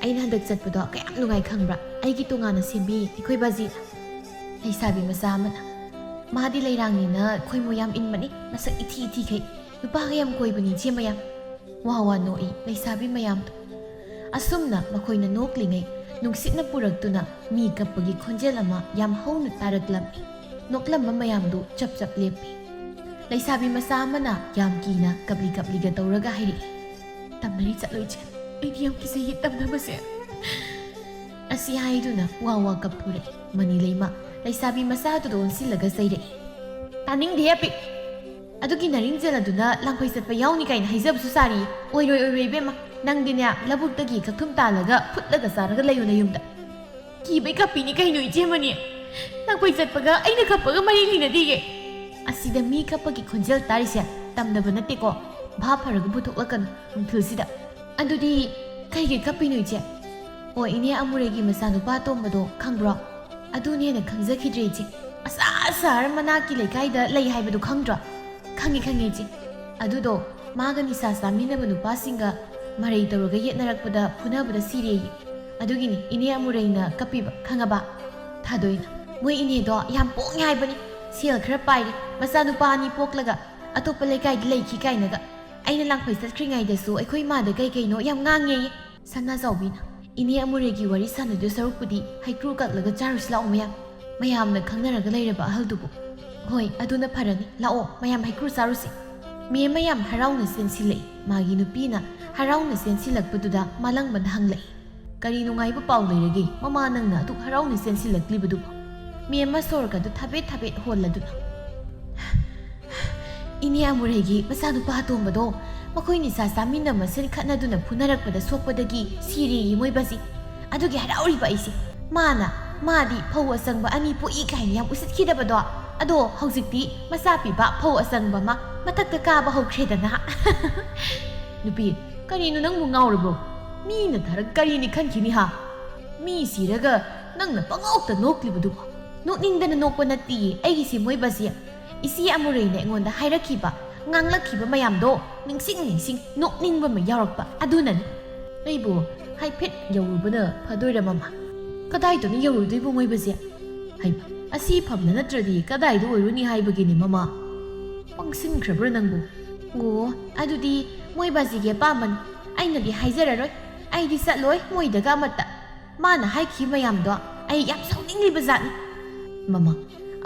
ꯑꯩꯅ ꯍꯟꯗꯛ ꯆꯠꯄꯗꯣ ꯀꯌꯥꯝ ꯅꯨꯡꯉꯥꯏ ꯈꯪꯕ꯭ꯔꯥ? ꯑꯩꯒꯤ ꯇꯣꯉꯥꯟꯅ ꯁꯦꯝꯕꯤ ꯑꯩꯈꯣꯏ ꯕꯥꯖꯤꯅ"꯫ ꯂꯩꯁꯥꯕꯤ ꯃꯆꯥ ꯑꯃꯅ, "ꯃꯥꯗꯤ ꯂꯩꯔꯥꯡꯅꯤꯅ ꯈꯣꯏꯃꯣ ꯌꯥꯝ ꯏꯟꯕꯅꯤ, ꯃꯁꯛ ꯏꯊꯤ ꯏꯊꯤꯈꯩ꯫ ꯅꯨꯄꯥꯒ ꯌꯥꯝ ꯀꯣꯏꯕꯅꯤ ꯏꯆꯦ ꯃꯌꯥꯝ"꯫ ꯋꯥ ꯋꯥ ꯅꯣꯛꯏ ꯂꯩꯁꯥꯕꯤ ꯃꯌꯥꯝꯗꯣ꯫ ꯑꯁꯨꯝꯅ ꯃꯈꯣꯏꯅ ꯅꯣꯛꯂꯤꯉꯩ ꯅꯨꯡꯁꯤꯠꯅ ꯄꯨꯔꯛꯇꯨꯅ ꯃꯤ ꯀꯞꯄꯒꯤ ꯈꯣꯟꯖꯦꯜ ꯑꯃ ꯌꯥꯝ ꯍꯧꯅ ꯇꯥꯔꯛꯂꯝꯃꯤ꯫ ꯅꯣꯛꯂꯝꯕ ꯃꯌꯥꯝꯗꯨ ꯆꯞ ꯆꯞ ꯂꯦꯞꯄꯤ꯫ ꯂꯩꯁꯥꯕꯤ ꯃꯆꯥ ꯑꯃꯅ ꯌꯥꯝ ꯀꯤꯅ ꯀꯞꯂꯤ ꯀꯞꯂꯤꯒ ꯇꯧꯔꯒ ꯍꯥꯏꯔꯛꯏ, "ꯇꯝꯅꯔꯤ ꯆꯠꯂꯣꯏ ꯏꯆꯦ, ꯑꯩꯗꯤ ꯌꯥꯝ ꯀꯤꯖꯩꯌꯦ ꯇꯝꯅꯕꯁꯦ"꯫ ꯑꯁꯤ ꯍꯥꯏꯗꯨꯅ ꯋꯥ ꯋꯥ ꯀꯞꯊꯣꯔꯛꯏ꯫ ꯃꯅꯤ ꯂꯩꯃ ꯂꯩꯁꯥꯕꯤ ꯃꯆꯥꯗꯨꯗ ꯑꯣꯟꯁꯤꯜꯂꯒ ꯆꯩꯔꯛꯏ, "ꯇꯥꯅꯤꯡꯗꯦ ꯑꯄꯤꯛ꯫ ꯑꯗꯨꯒꯤ ꯅꯔꯤꯡꯖꯦꯜ ꯑꯗꯨꯅ ꯂꯥꯡꯐꯩ ꯆꯠꯄ ꯌꯥꯎꯅꯤ ꯀꯥꯏꯅ ꯍꯥꯏꯖꯕꯁꯨ ꯁꯥꯔꯤ꯫ ꯑꯣꯏꯔꯣꯏ ꯑꯣꯏꯔꯣꯏ ꯏꯕꯦꯝꯃ, ꯅꯪꯗꯤꯅꯦ ꯂꯧꯕꯨꯛꯇꯒꯤ ꯀꯛꯊꯨꯝ ꯇꯥꯜꯂꯒ ꯐꯨꯠꯂꯒ ꯆꯥꯔꯒ ꯂꯩꯌꯨ ꯅꯌꯨꯝꯗ"꯫ ꯀꯤꯕꯩ ꯀꯞꯄꯤꯅꯤ ꯀꯩꯅꯣ, ꯏꯆꯦ ꯃꯅꯤ꯫ ꯂꯥꯡꯐꯩ ꯆꯠꯄꯒ ꯑꯩꯅ ꯀꯞꯄꯒ ꯃꯔꯤ ꯂꯩꯅꯗꯤꯌꯦ꯫ ꯑꯁꯤꯗ ꯃꯤ ꯀꯞꯄꯒꯤ ꯈꯣꯟꯖꯦꯜ ꯇꯥꯔꯤꯁꯦ ꯇꯝꯅꯕ ꯅꯠꯇꯦꯀꯣ꯫ ꯚꯥꯞ ꯐꯔꯒ ꯄꯨꯊꯣꯛꯂꯛꯀꯅꯨ ꯅꯨꯡꯊꯤꯜꯁꯤꯗ꯫ ꯑꯗꯨꯗꯤ ꯀꯩꯒꯤ ꯀꯞꯄꯤꯅꯣ, ꯏꯆꯦ? ꯑꯣ, ꯏꯅꯦ ꯑꯃꯨꯔꯩꯒꯤ ꯃꯆꯥꯅꯨꯄꯥ ꯑꯇꯣꯝꯕꯗꯣ ꯈꯪꯕ꯭ꯔꯣ? ꯑꯗꯨꯅꯦꯅ ꯈꯪꯖꯈꯤꯗ꯭ꯔꯦ, ꯏꯆꯦ꯫ ꯑꯁꯥ ꯁꯍꯔ ꯃꯅꯥꯛꯀꯤ ꯂꯩꯀꯥꯏꯗ ꯂꯩ ꯍꯥꯏꯕꯗꯨ ꯈꯪꯗ꯭ꯔꯣ? ꯈꯪꯉꯤ, ꯈꯪꯉꯤ, ꯏꯆꯦ꯫ ꯑꯗꯨꯗꯣ ꯃꯥꯒ ꯅꯤꯁꯥ ꯆꯥꯃꯤꯟꯅꯕ ꯅꯨꯄꯥꯁꯤꯡꯒ ꯃꯔꯩ ꯇꯧꯔꯒ ꯌꯦꯠꯅꯔꯛꯄꯗ ꯐꯨꯅꯕꯗ ꯁꯤꯔꯦꯌꯦ꯫ ꯑꯗꯨꯒꯤꯅꯤ ꯏꯅꯦ ꯑꯃꯨꯔꯩꯅ ꯀꯞꯄꯤꯕ, ꯈꯪꯉꯕ? ꯊꯥꯗꯣꯏꯅ, ꯃꯣꯏ ꯏꯅꯦꯗꯣ ꯌꯥꯝ ꯄꯣꯡꯉꯦ ꯍꯥꯏꯕꯅꯤ꯫ ꯁꯦꯜ ꯈꯔ ꯄꯥꯏꯔꯦ, ꯃꯆꯥꯅꯨꯄꯥ ꯑꯅꯤ ꯄꯣꯛꯂꯒ ꯑꯇꯣꯞꯄ ꯂꯩꯀꯥꯏꯗ ꯂꯩꯈꯤ ꯀꯥꯏꯅꯒ꯫ ꯑꯩꯅ ꯂꯥꯡꯐꯩ ꯆꯠꯈ꯭ꯔꯤꯉꯩꯗꯁꯨ ꯑꯩꯈꯣꯏ ꯏꯃꯥꯗ ꯀꯩ ꯀꯩꯅꯣ ꯌꯥꯝ ꯉꯥꯡꯉꯦꯌꯦ꯫ ꯁꯅꯥꯖꯥꯎꯕꯤꯅ, ꯏꯅꯦ ꯑꯃꯨꯔꯩꯒꯤ ꯋꯥꯔꯤ ꯁꯥꯟꯅꯗꯣꯏ ꯁꯔꯨꯛꯄꯨꯗꯤ ꯍꯩꯀ꯭ꯔꯨ ꯀꯛꯂꯒ ꯆꯥꯔꯨꯁꯤ ꯂꯥꯛꯑꯣ ꯃꯌꯥꯝ꯫ ꯃꯌꯥꯝꯅ ꯈꯪꯅꯔꯒ ꯂꯩꯔꯕ ꯑꯍꯜꯗꯨꯕꯨ꯫ ꯍꯣꯏ, ꯑꯗꯨꯅ ꯐꯔꯅꯤ꯫ ꯂꯥꯛꯑꯣ, ꯃꯌꯥꯝ ꯍꯩꯀ꯭ꯔꯨ ꯆꯥꯔꯨꯁꯤ꯫ ꯃꯦꯝ ꯃꯌꯥꯝ ꯍꯔꯥꯎꯅ ꯆꯦꯟꯁꯤꯜꯂꯛꯏ꯫ ꯃꯥꯒꯤ ꯅꯨꯄꯤꯅ ꯍꯔꯥꯎꯅ ꯆꯦꯟꯁꯤꯜꯂꯛꯄꯗꯨꯗ ꯃꯥꯂꯪꯕꯅ ꯍꯪꯂꯛꯏ, "ꯀꯔꯤ ꯅꯨꯡꯉꯥꯏꯕ ꯄꯥꯎ ꯂꯩꯔꯒꯦ, ꯃꯃꯥ, ꯅꯪꯅ ꯑꯗꯨꯛ ꯍꯔꯥꯎꯅ ꯆꯦꯟꯁꯤꯜꯂꯛꯂꯤꯕꯗꯨꯕꯨ?" ꯃꯦꯝ ꯃꯁꯣꯔꯒꯗꯨ ꯊꯥꯕꯦꯠ ꯊꯥꯕꯦꯠ ꯍꯣꯜꯂꯗꯨꯅ, "ꯏꯅꯦ ꯑꯃꯨꯔꯩꯒꯤ ꯃꯆꯥꯅꯨꯄꯥ ꯑꯇꯣꯝꯕꯗꯣ ꯃꯈꯣꯏ ꯅꯤꯁꯥ ꯆꯥꯃꯤꯟꯅ ꯃꯁꯦꯟ ꯈꯠꯅꯗꯨꯅ ꯐꯨꯅꯔꯛꯄꯗ ꯁꯣꯛꯄꯗꯒꯤ ꯁꯤꯔꯦꯌꯦ ꯃꯣꯏ ꯕꯥꯖꯤ꯫ ꯑꯗꯨꯒꯤ ꯍꯔꯥꯎꯔꯤꯕ ꯑꯩꯁꯦ꯫ ꯃꯥꯅ, ꯃꯥꯗꯤ ꯐꯧ ꯑꯁꯪꯕ ꯑꯅꯤ ꯄꯣꯛꯏ ꯀꯥꯏꯅ ꯌꯥꯝ ꯎꯁꯤꯠꯈꯤꯗꯕꯗꯣ, ꯑꯗꯣ ꯍꯧꯖꯤꯛꯇꯤ ꯃꯆꯥ ꯄꯤꯕ ꯐꯧ ꯑꯁꯪꯕ ꯑꯃ ꯃꯊꯛꯇ ꯀꯥꯕ ꯍꯧꯈ꯭ꯔꯦꯗꯅ꯫" "ꯅꯨꯄꯤ, ꯀꯔꯤꯅꯣ ꯅꯪꯕꯨ ꯉꯥꯎꯔꯕ꯭ꯔꯣ? ꯃꯤꯅ ꯊꯥꯔꯛ ꯀꯔꯤꯅꯤ ꯈꯟꯈꯤꯅꯤ ꯍꯥ? ꯃꯤ ꯁꯤꯔꯒ ꯅꯪꯅ ꯄꯉꯥꯎꯇ ꯅꯣꯛꯂꯤꯕꯗꯨꯕꯨ?" "ꯅꯣꯛꯅꯤꯡꯗꯅ ꯅꯣꯛꯄ ꯅꯠꯇꯤꯌꯦ, ꯑꯩꯒꯤꯁꯦ ꯃꯣꯏ ꯕꯥꯖꯤ꯫ ꯏꯆꯦ ꯑꯃꯨꯔꯩꯅ ꯑꯩꯉꯣꯟꯗ ꯍꯥꯏꯔꯛꯈꯤꯕ, ꯉꯥꯡꯂꯛꯈꯤꯕ ꯃꯌꯥꯝꯗꯣ ꯅꯤꯡꯁꯤꯡ ꯅꯤꯡꯁꯤꯡ ꯅꯣꯛꯅꯤꯡꯕ ꯑꯃ ꯌꯥꯎꯔꯛꯄ, ꯑꯗꯨꯅꯅꯤ꯫" "ꯑꯩꯕꯨ ꯍꯥꯏꯐꯦꯠ ꯌꯧꯔꯨꯕꯅ ꯐꯗꯣꯏꯔ ꯃꯃꯥ?" "ꯀꯗꯥꯏꯗꯅꯣ ꯌꯧꯔꯨꯗꯣꯏꯕꯨ ꯃꯣꯏ ꯕꯥꯖꯤ?" "ꯍꯩꯃꯥ, ꯑꯁꯤ ꯐꯝꯅ ꯅꯠꯇ꯭ꯔꯗꯤ ꯀꯗꯥꯏꯗ ꯑꯣꯏꯔꯨꯅꯤ ꯍꯥꯏꯕꯒꯤꯅꯤ ꯃꯃꯥ꯫ ꯄꯪꯁꯤꯟꯈ꯭ꯔꯕ꯭ꯔꯥ ꯅꯪꯕꯨ?" "ꯑꯣ, ꯑꯗꯨꯗꯤ ꯃꯣꯏ ꯕꯥꯖꯤꯒꯤ ꯑꯄꯥꯝꯕꯅꯤ꯫ ꯑꯩꯅꯗꯤ ꯍꯥꯏꯖꯔꯔꯣꯏ꯫ ꯑꯩꯗꯤ ꯆꯠꯂꯣꯏ ꯃꯣꯏꯗꯒ ꯑꯃꯠꯇ꯫ ꯃꯥꯅ ꯍꯥꯏꯈꯤꯕ ꯃꯌꯥꯝꯗꯣ ꯑꯩ ꯌꯥꯝ ꯁꯥꯎꯅꯤꯡꯂꯤꯕ ꯖꯥꯠꯅꯤ꯫" "ꯃꯃꯥ,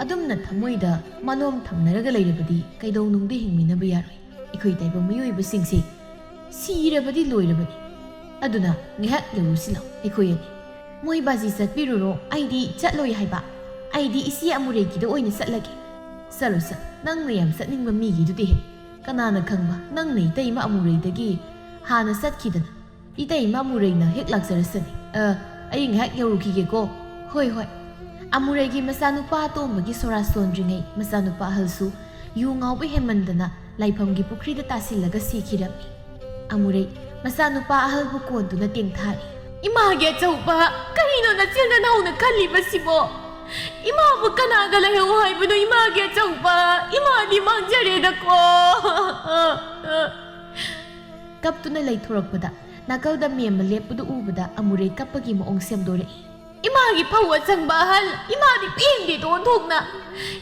ꯑꯗꯨꯝꯅ ꯊꯃꯣꯏꯗ ꯃꯥꯂꯣꯝ ꯊꯝꯅꯔꯒ ꯂꯩꯔꯕꯗꯤ ꯀꯩꯗꯧꯅꯨꯡꯗ ꯍꯤꯡꯃꯤꯟꯅꯕ ꯌꯥꯔꯣꯏ꯫ ꯑꯩꯈꯣꯏ ꯇꯥꯏꯕꯪ ꯃꯤꯑꯣꯏꯕꯁꯤꯡꯁꯦ ꯁꯤꯔꯕꯗꯤ ꯂꯣꯏꯔꯕꯅꯤ꯫ ꯑꯗꯨꯅ ꯉꯥꯏꯍꯥꯛ ꯂꯩꯔꯨꯁꯤ ꯂꯥꯎ ꯑꯩꯈꯣꯏ ꯑꯅꯤ꯫" "ꯃꯣꯏ ꯕꯥꯖꯤ ꯆꯠꯄꯤꯔꯨꯔꯣ, ꯑꯩꯗꯤ ꯆꯠꯂꯣꯏ ꯍꯥꯏꯕ꯫ ꯑꯩꯗꯤ ꯏꯆꯦ ꯑꯃꯨꯔꯩꯒꯤꯗ ꯑꯣꯏꯅ ꯆꯠꯂꯒꯦ꯫" "ꯆꯠꯂꯣ, ꯆꯠꯂꯣ, ꯅꯪꯅ ꯌꯥꯝ ꯆꯠꯅꯤꯡꯕ ꯃꯤꯒꯤꯗꯨꯗꯤ ꯍꯦꯛ꯫ ꯀꯅꯥꯅ ꯈꯪꯕ, ꯅꯪꯅ ꯏꯇꯩꯃ ꯑꯃꯨꯔꯩꯗꯒꯤ ꯍꯥꯟꯅ ꯆꯠꯈꯤꯗꯅ ꯏꯇꯩꯃ ꯑꯃꯨꯔꯩꯅ ꯍꯦꯛ ꯂꯥꯛꯆꯔꯁꯅꯤ꯫ ꯑ, ꯑꯩ ꯉꯥꯏꯍꯥꯛ ꯌꯧꯔꯨꯈꯤꯒꯦꯀꯣ꯫ ꯍꯣꯏ, ꯍꯣꯏ꯫ ꯑꯃꯨꯔꯩꯒꯤ ꯃꯆꯥꯅꯨꯄꯥ ꯑꯇꯣꯝꯕꯒꯤ ꯁꯣꯔꯥ ꯁꯣꯟꯗ꯭ꯔꯤꯉꯩ ꯃꯆꯥꯅꯨꯄꯥ ꯑꯍꯜꯁꯨ ꯌꯨ ꯉꯥꯎꯕ ꯍꯦꯟꯃꯟꯗꯅ ꯂꯥꯏꯐꯝꯒꯤ ꯄꯨꯈ꯭ꯔꯤꯗ ꯇꯥꯁꯤꯜꯂꯒ ꯁꯤꯈꯤꯔꯝꯃꯤ꯫ ꯑꯃꯨꯔꯩ ꯃꯆꯥꯅꯨꯄꯥ ꯑꯍꯜꯕꯨ ꯀꯣꯟꯗꯨꯅ ꯇꯦꯡꯊꯥꯔꯤ꯫ "ꯏꯃꯥꯒꯤ ꯑꯆꯧꯕ, ꯀꯔꯤꯅꯣ ꯅꯆꯤꯜ ꯅꯅꯥꯎꯅ ꯈꯜꯂꯤꯕꯁꯤꯕꯣ? ꯏꯃꯥꯕꯨ ꯀꯅꯥꯒ ꯂꯩꯍꯧ ꯍꯥꯏꯕꯅꯣ ꯏꯃꯥꯒꯤ ꯑꯆꯧꯕ? ꯏꯃꯥꯗꯤ ꯃꯥꯡꯖꯔꯦꯗꯀꯣ!" ꯀꯞꯇꯨꯅ ꯂꯩꯊꯣꯔꯛꯄꯗ ꯅꯥꯀꯜꯗ ꯃꯦꯝꯃ ꯂꯦꯞꯄꯗꯨ ꯎꯕꯗ ꯑꯃꯨꯔꯩ ꯀꯞꯄꯒꯤ ꯃꯑꯣꯡ ꯁꯦꯝꯗꯣꯔꯛꯏ꯫ "ꯏꯃꯥꯒꯤ ꯐꯧ ꯑꯆꯪꯕ ꯑꯍꯜ, ꯏꯃꯥꯗꯤ ꯄꯦꯟꯗꯦꯗꯣ ꯑꯣꯟꯊꯣꯛꯅ꯫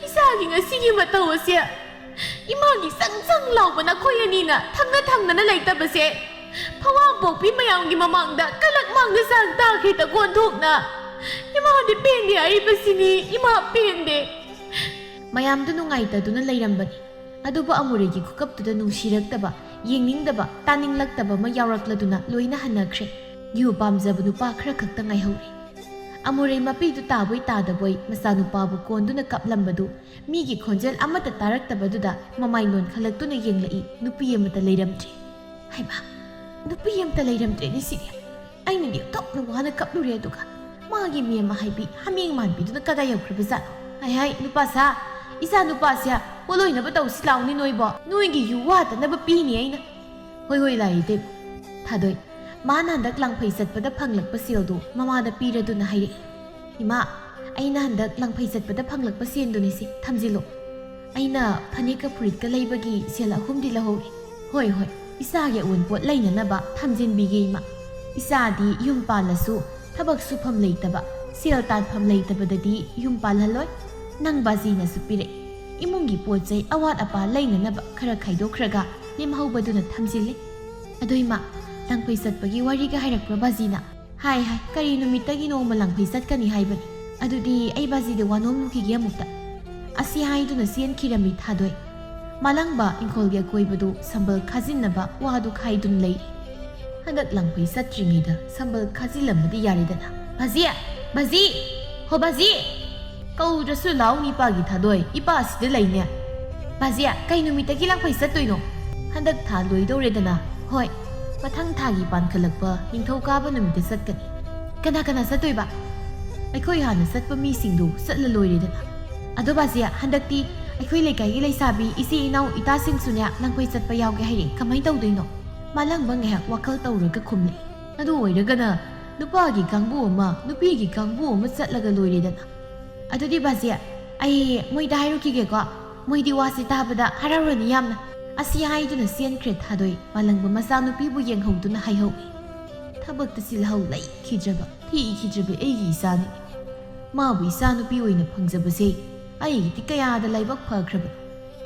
ꯏꯆꯥꯒꯤ ꯉꯁꯤꯒꯤ ꯃꯇꯧ ꯑꯁꯦ ꯏꯃꯥꯒꯤ ꯆꯪ ꯆꯪ ꯂꯥꯎꯕ ꯅꯈꯣꯏ ꯑꯅꯤꯅ ꯊꯪꯅ ꯊꯪꯅꯅ ꯂꯩꯇꯕꯁꯦ ꯐꯋꯥꯝ ꯄꯣꯛꯄꯤ ꯃꯌꯥꯝꯒꯤ ꯃꯃꯥꯡꯗ ꯀꯂꯛ ꯃꯥꯡꯗ ꯆꯥꯡ ꯇꯥꯈ꯭ꯔꯦꯗꯀꯣ ꯑꯣꯟꯊꯣꯛꯅ꯫ ꯏꯃꯥꯗꯤ ꯄꯦꯟꯗꯦ ꯍꯥꯏꯔꯤꯕꯁꯤꯅꯤ, ꯏꯃꯥ ꯄꯦꯟꯗꯦ꯫" ꯃꯌꯥꯝꯗꯨ ꯅꯨꯡꯉꯥꯏꯇꯗꯨꯅ ꯂꯩꯔꯝꯕꯅꯤ꯫ ꯑꯗꯨꯕꯨ ꯑꯃꯨꯔꯩꯒꯤ ꯈꯨꯀꯞꯇꯨꯗ ꯅꯨꯡꯁꯤꯔꯛꯇꯕ, ꯌꯦꯡꯅꯤꯡꯗꯕ, ꯇꯥꯅꯤꯡꯂꯛꯇꯕ ꯑꯃ ꯌꯥꯎꯔꯛꯂꯗꯨꯅ ꯂꯣꯏꯅ ꯍꯟꯅꯈ꯭ꯔꯦ꯫ ꯌꯨ ꯄꯥꯝꯖꯕ ꯅꯨꯄꯥ ꯈꯔ ꯈꯛꯇ ꯉꯥꯏꯍꯧꯔꯦ꯫ ꯑꯃꯨꯔꯩ ꯃꯄꯤꯗꯨ ꯇꯥꯕꯣꯏ ꯇꯥꯗꯕꯣꯏ ꯃꯆꯥꯅꯨꯄꯥꯕꯨ ꯀꯣꯟꯗꯨꯅ ꯀꯞꯂꯝꯕꯗꯨ ꯃꯤꯒꯤ ꯈꯣꯟꯖꯦꯜ ꯑꯃꯠꯇ ꯇꯥꯔꯛꯇꯕꯗꯨꯗ ꯃꯃꯥꯏ ꯅꯣꯟꯈꯠꯂꯛꯇꯨꯅ ꯌꯦꯡꯂꯛꯏ, ꯅꯨꯄꯤ ꯑꯃꯠꯇ ꯂꯩꯔꯝꯗ꯭ꯔꯦ꯫ ꯍꯩꯃꯥ, ꯅꯨꯄꯤ ꯑꯃꯠꯇ ꯂꯩꯔꯝꯗ꯭ꯔꯦꯅꯦ ꯁꯤꯗꯤ꯫ ꯑꯩꯅꯗꯤ ꯑꯣꯟꯊꯣꯛꯅ ꯋꯥꯅ ꯀꯞꯂꯨꯔꯦ, ꯑꯗꯨꯒ ꯃꯥꯒꯤ ꯃꯦꯝꯃ ꯍꯥꯏꯕꯤ ꯍꯥꯃꯦꯡ ꯃꯥꯟꯕꯤꯗꯨꯅ ꯀꯗꯥꯏ ꯌꯧꯈ꯭ꯔꯕꯖꯥꯠꯅꯣ? ꯍꯥꯏ ꯍꯥꯏ, ꯅꯨꯄꯥ ꯁꯥ, ꯏꯆꯥ ꯅꯨꯄꯥꯁꯦ ꯄꯣꯠꯂꯣꯏꯅꯕ ꯇꯧꯁꯤ ꯂꯥꯎꯅꯤ ꯅꯣꯏꯕꯣ꯫ ꯅꯣꯏꯒꯤ ꯌꯨ ꯋꯥꯇꯅꯕ ꯄꯤꯅꯤ ꯑꯩꯅ꯫ "ꯍꯣꯏ ꯍꯣꯏ, ꯂꯥꯏ ꯏꯇꯩꯃ꯫ ꯊꯥꯗꯣꯏ, ꯃꯥꯅ ꯍꯟꯗꯛ ꯂꯥꯡꯐꯩ ꯆꯠꯄꯗ ꯐꯪꯂꯛꯄ ꯁꯦꯜꯗꯣ ꯃꯃꯥꯗ ꯄꯤꯔꯗꯨꯅ ꯍꯥꯏꯔꯛꯏ꯫" "ꯏꯃꯥ, ꯑꯩꯅ ꯍꯟꯗꯛ ꯂꯥꯡꯐꯩ ꯆꯠꯄꯗ ꯐꯪꯂꯛꯄ ꯁꯦꯟꯗꯨꯅꯤꯁꯦ, ꯊꯝꯖꯤꯜꯂꯣ꯫ ꯑꯩꯅ ꯐꯅꯦꯛꯀ ꯐꯨꯔꯤꯠꯀ ꯂꯩꯕꯒꯤ ꯁꯦꯜ ꯑꯍꯨꯝꯗꯤ ꯂꯧꯍꯧꯔꯦ꯫ ꯍꯣꯏ ꯍꯣꯏ, ꯏꯆꯥꯒꯤ ꯑꯋꯨꯟꯄꯣꯠ ꯂꯩꯅꯅꯕ ꯊꯝꯖꯤꯟꯕꯤꯒꯦ ꯏꯃꯥ꯫ ꯏꯆꯥꯗꯤ ꯌꯨꯝ ꯄꯥꯜꯂꯁꯨ ꯊꯕꯛ ꯁꯨꯐꯝ ꯂꯩꯇꯕ, ꯁꯦꯜ ꯇꯥꯟꯐꯝ ꯂꯩꯇꯕꯗꯗꯤ ꯌꯨꯝ ꯄꯥꯜꯍꯜꯂꯣꯏ꯫ ꯅꯪ ꯕꯥꯖꯤꯅꯁꯨ ꯄꯤꯔꯛꯏ꯫ ꯏꯃꯨꯡꯒꯤ ꯄꯣꯠ ꯆꯩ ꯑꯋꯥꯠ ꯑꯄꯥ ꯂꯩꯅꯅꯕ ꯈꯔ ꯈꯥꯏꯗꯣꯛꯈ꯭ꯔꯒ ꯂꯦꯝꯍꯧꯕꯗꯨꯅ ꯊꯝꯖꯤꯜꯂꯤ꯫ ꯑꯗꯣ ꯏꯃꯥ, ꯂꯥꯡꯐꯩ ꯆꯠꯄꯒꯤ ꯋꯥꯔꯤꯒ ꯍꯥꯏꯔꯛꯄ꯭ꯔꯣ ꯕꯥꯖꯤꯅ?" "ꯍꯥꯏ ꯍꯥꯏ, ꯀꯔꯤ ꯅꯨꯃꯤꯠꯇꯒꯤ ꯅꯣꯡꯃ ꯂꯥꯡꯐꯩ ꯆꯠꯀꯅꯤ ꯍꯥꯏꯕꯅꯤ꯫ ꯑꯗꯨꯗꯤ ꯑꯩ ꯕꯥꯖꯤꯗ ꯋꯥ ꯅꯣꯝꯂꯨꯈꯤꯒꯦ ꯑꯃꯨꯛꯇ꯫" ꯑꯁꯤ ꯍꯥꯏꯗꯨꯅ ꯆꯦꯟꯈꯤꯔꯝꯃꯤ ꯊꯥꯗꯣꯏ꯫ ꯃꯥꯂꯪꯕ ꯏꯪꯈꯣꯜꯒꯤ ꯑꯀꯣꯏꯕꯗꯨ ꯁꯝꯕꯜ ꯈꯥꯖꯤꯟꯅꯕ ꯋꯥꯗꯨ ꯈꯥꯏꯗꯨꯅ ꯂꯩꯔꯤ꯫ ꯍꯟꯗꯛ ꯂꯥꯡꯐꯩ ꯆꯠꯇ꯭ꯔꯤꯉꯩꯗ ꯁꯝꯕꯜ ꯈꯥꯖꯤꯜꯂꯝꯃꯗꯤ ꯌꯥꯔꯦꯗꯅ꯫ "ꯕꯥꯖꯤ! ꯕꯥꯖꯤ! ꯍꯣ ꯕꯥꯖꯤ!" ꯀꯧꯗ꯭ꯔꯁꯨ ꯂꯥꯎꯅꯤ ꯏꯄꯥꯒꯤ ꯊꯥꯗꯣꯏ, ꯏꯄꯥ ꯑꯁꯤꯗ ꯂꯩꯅꯦ꯫ "ꯕꯥꯖꯤ, ꯀꯩ ꯅꯨꯃꯤꯠꯇꯒꯤ ꯂꯥꯡꯐꯩ ꯆꯠꯇꯣꯏꯅꯣ?" "ꯍꯟꯗꯛ ꯊꯥ ꯂꯣꯏꯗꯧꯔꯦꯗꯅ꯫ ꯍꯣꯏ, ꯃꯊꯪ ꯊꯥꯒꯤ ꯄꯥꯟꯈꯠꯂꯛꯄ ꯅꯤꯡꯊꯧꯀꯥꯕ ꯅꯨꯃꯤꯠꯇ ꯆꯠꯀꯅꯤ꯫" ꯀꯅꯥ ꯀꯅꯥ ꯆꯠꯇꯣꯏꯕ? ꯑꯩꯈꯣꯏ ꯍꯥꯟꯅ ꯆꯠꯄ ꯃꯤꯁꯤꯡꯗꯨ ꯆꯠꯂ ꯂꯣꯏꯔꯦꯗꯅ꯫ ꯑꯗꯣ ꯕꯥꯖꯤꯌꯥ, ꯍꯟꯗꯛꯇꯤ ꯑꯩꯈꯣꯏ ꯂꯩꯀꯥꯏꯒꯤ ꯂꯩꯁꯥꯕꯤ ꯏꯆꯦ ꯏꯅꯥꯎ ꯏꯇꯥꯁꯤꯡꯁꯨꯅꯦ ꯂꯥꯡꯐꯩ ꯆꯠꯄ ꯌꯥꯎꯒꯦ ꯍꯥꯏꯔꯦ, ꯀꯃꯥꯏꯅ ꯇꯧꯗꯣꯏꯅꯣ? ꯃꯥꯂꯪꯕ ꯉꯥꯏꯍꯥꯛ ꯋꯥꯈꯜ ꯇꯧꯔꯒ ꯈꯨꯝꯂꯦ꯫ ꯑꯗꯨ ꯑꯣꯏꯔꯒꯅ ꯅꯨꯄꯥꯒꯤ ꯀꯥꯡꯕꯨ ꯑꯃ, ꯅꯨꯄꯤꯒꯤ ꯀꯥꯡꯕꯨ ꯑꯃ ꯆꯠꯂꯒ ꯂꯣꯏꯔꯦꯗꯅ꯫ ꯑꯗꯨꯗꯤ ꯕꯥꯖꯤꯌꯥ, ꯑꯩ ꯃꯣꯏꯗ ꯍꯥꯏꯔꯨꯈꯤꯒꯦꯀꯣ꯫ ꯃꯣꯏꯗꯤ ꯋꯥꯁꯤ ꯇꯥꯕꯗ ꯍꯔꯥꯎꯔꯅꯤ ꯌꯥꯝꯅ꯫ ꯑꯁꯤ ꯍꯥꯏꯗꯨꯅ ꯆꯦꯟꯈ꯭ꯔꯦ ꯊꯥꯗꯣꯏ, ꯃꯥꯂꯪꯕ ꯃꯆꯥꯅꯨꯄꯤꯕꯨ ꯌꯦꯡꯍꯧꯗꯨꯅ ꯍꯥꯏꯍꯧꯏ꯫ ꯊꯕꯛꯇ ꯆꯤꯜꯍꯧ ꯂꯩꯈꯤꯗ꯭ꯔꯕ, ꯊꯤꯈꯤꯗ꯭ꯔꯕ ꯑꯩꯒꯤ ꯏꯆꯥꯅꯤ꯫ ꯃꯥꯕꯨ ꯏꯆꯥꯅꯨꯄꯤ ꯑꯣꯏꯅ ꯐꯪꯖꯕꯁꯦ ꯑꯩꯒꯤꯗꯤ ꯀꯌꯥꯗ ꯂꯥꯏꯕꯛ ꯐꯈ꯭ꯔꯕ꯫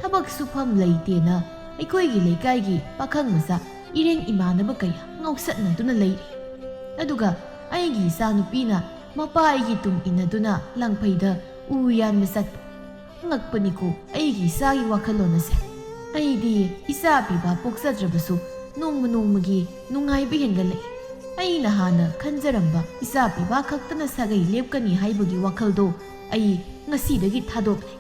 ꯊꯕꯛ ꯁꯨꯐꯝ ꯂꯩꯇꯦꯅ ꯑꯩꯈꯣꯏꯒꯤ ꯂꯩꯀꯥꯏꯒꯤ ꯄꯥꯈꯪ ꯃꯆꯥ ꯏꯔꯦꯡ ꯏꯃꯥꯟꯅꯕ ꯀꯌꯥ ꯉꯥꯎꯁꯠꯅꯗꯨꯅ ꯂꯩꯔꯤ꯫ ꯑꯗꯨꯒ ꯑꯩꯒꯤ ꯏꯆꯥꯅꯨꯄꯤꯅ ꯃꯄꯥ ꯑꯩꯒꯤ ꯇꯨꯡ ꯏꯟꯅꯗꯨꯅ ꯂꯥꯡꯐꯩꯗ ꯎ ꯌꯥꯟꯕ ꯆꯠꯄ꯫ ꯉꯛꯄꯅꯤꯀꯣ ꯑꯩꯒꯤ ꯏꯆꯥꯒꯤ ꯋꯥꯈꯜꯂꯣꯟ ꯑꯁꯦ꯫ ꯑꯩꯗꯤ ꯏꯆꯥ ꯄꯤꯕ ꯄꯣꯛꯆꯗ꯭ꯔꯕꯁꯨ ꯅꯣꯡꯃ ꯅꯣꯡꯃꯒꯤ ꯅꯨꯡꯉꯥꯏꯕ ꯍꯦꯟꯒꯠꯂꯛꯏ꯫ ꯑꯩꯅ ꯍꯥꯟꯅ ꯈꯟꯖꯔꯝꯕ ꯏꯆꯥ ꯄꯤꯕ ꯈꯛꯇꯅ ꯁꯥꯒꯩ ꯂꯦꯞꯀꯅꯤ ꯍꯥꯏꯕꯒꯤ ꯋꯥꯈꯜꯗꯣ ꯑꯩ ꯉꯁꯤꯗꯒꯤ ꯊꯥꯗꯣꯛꯂꯦ꯫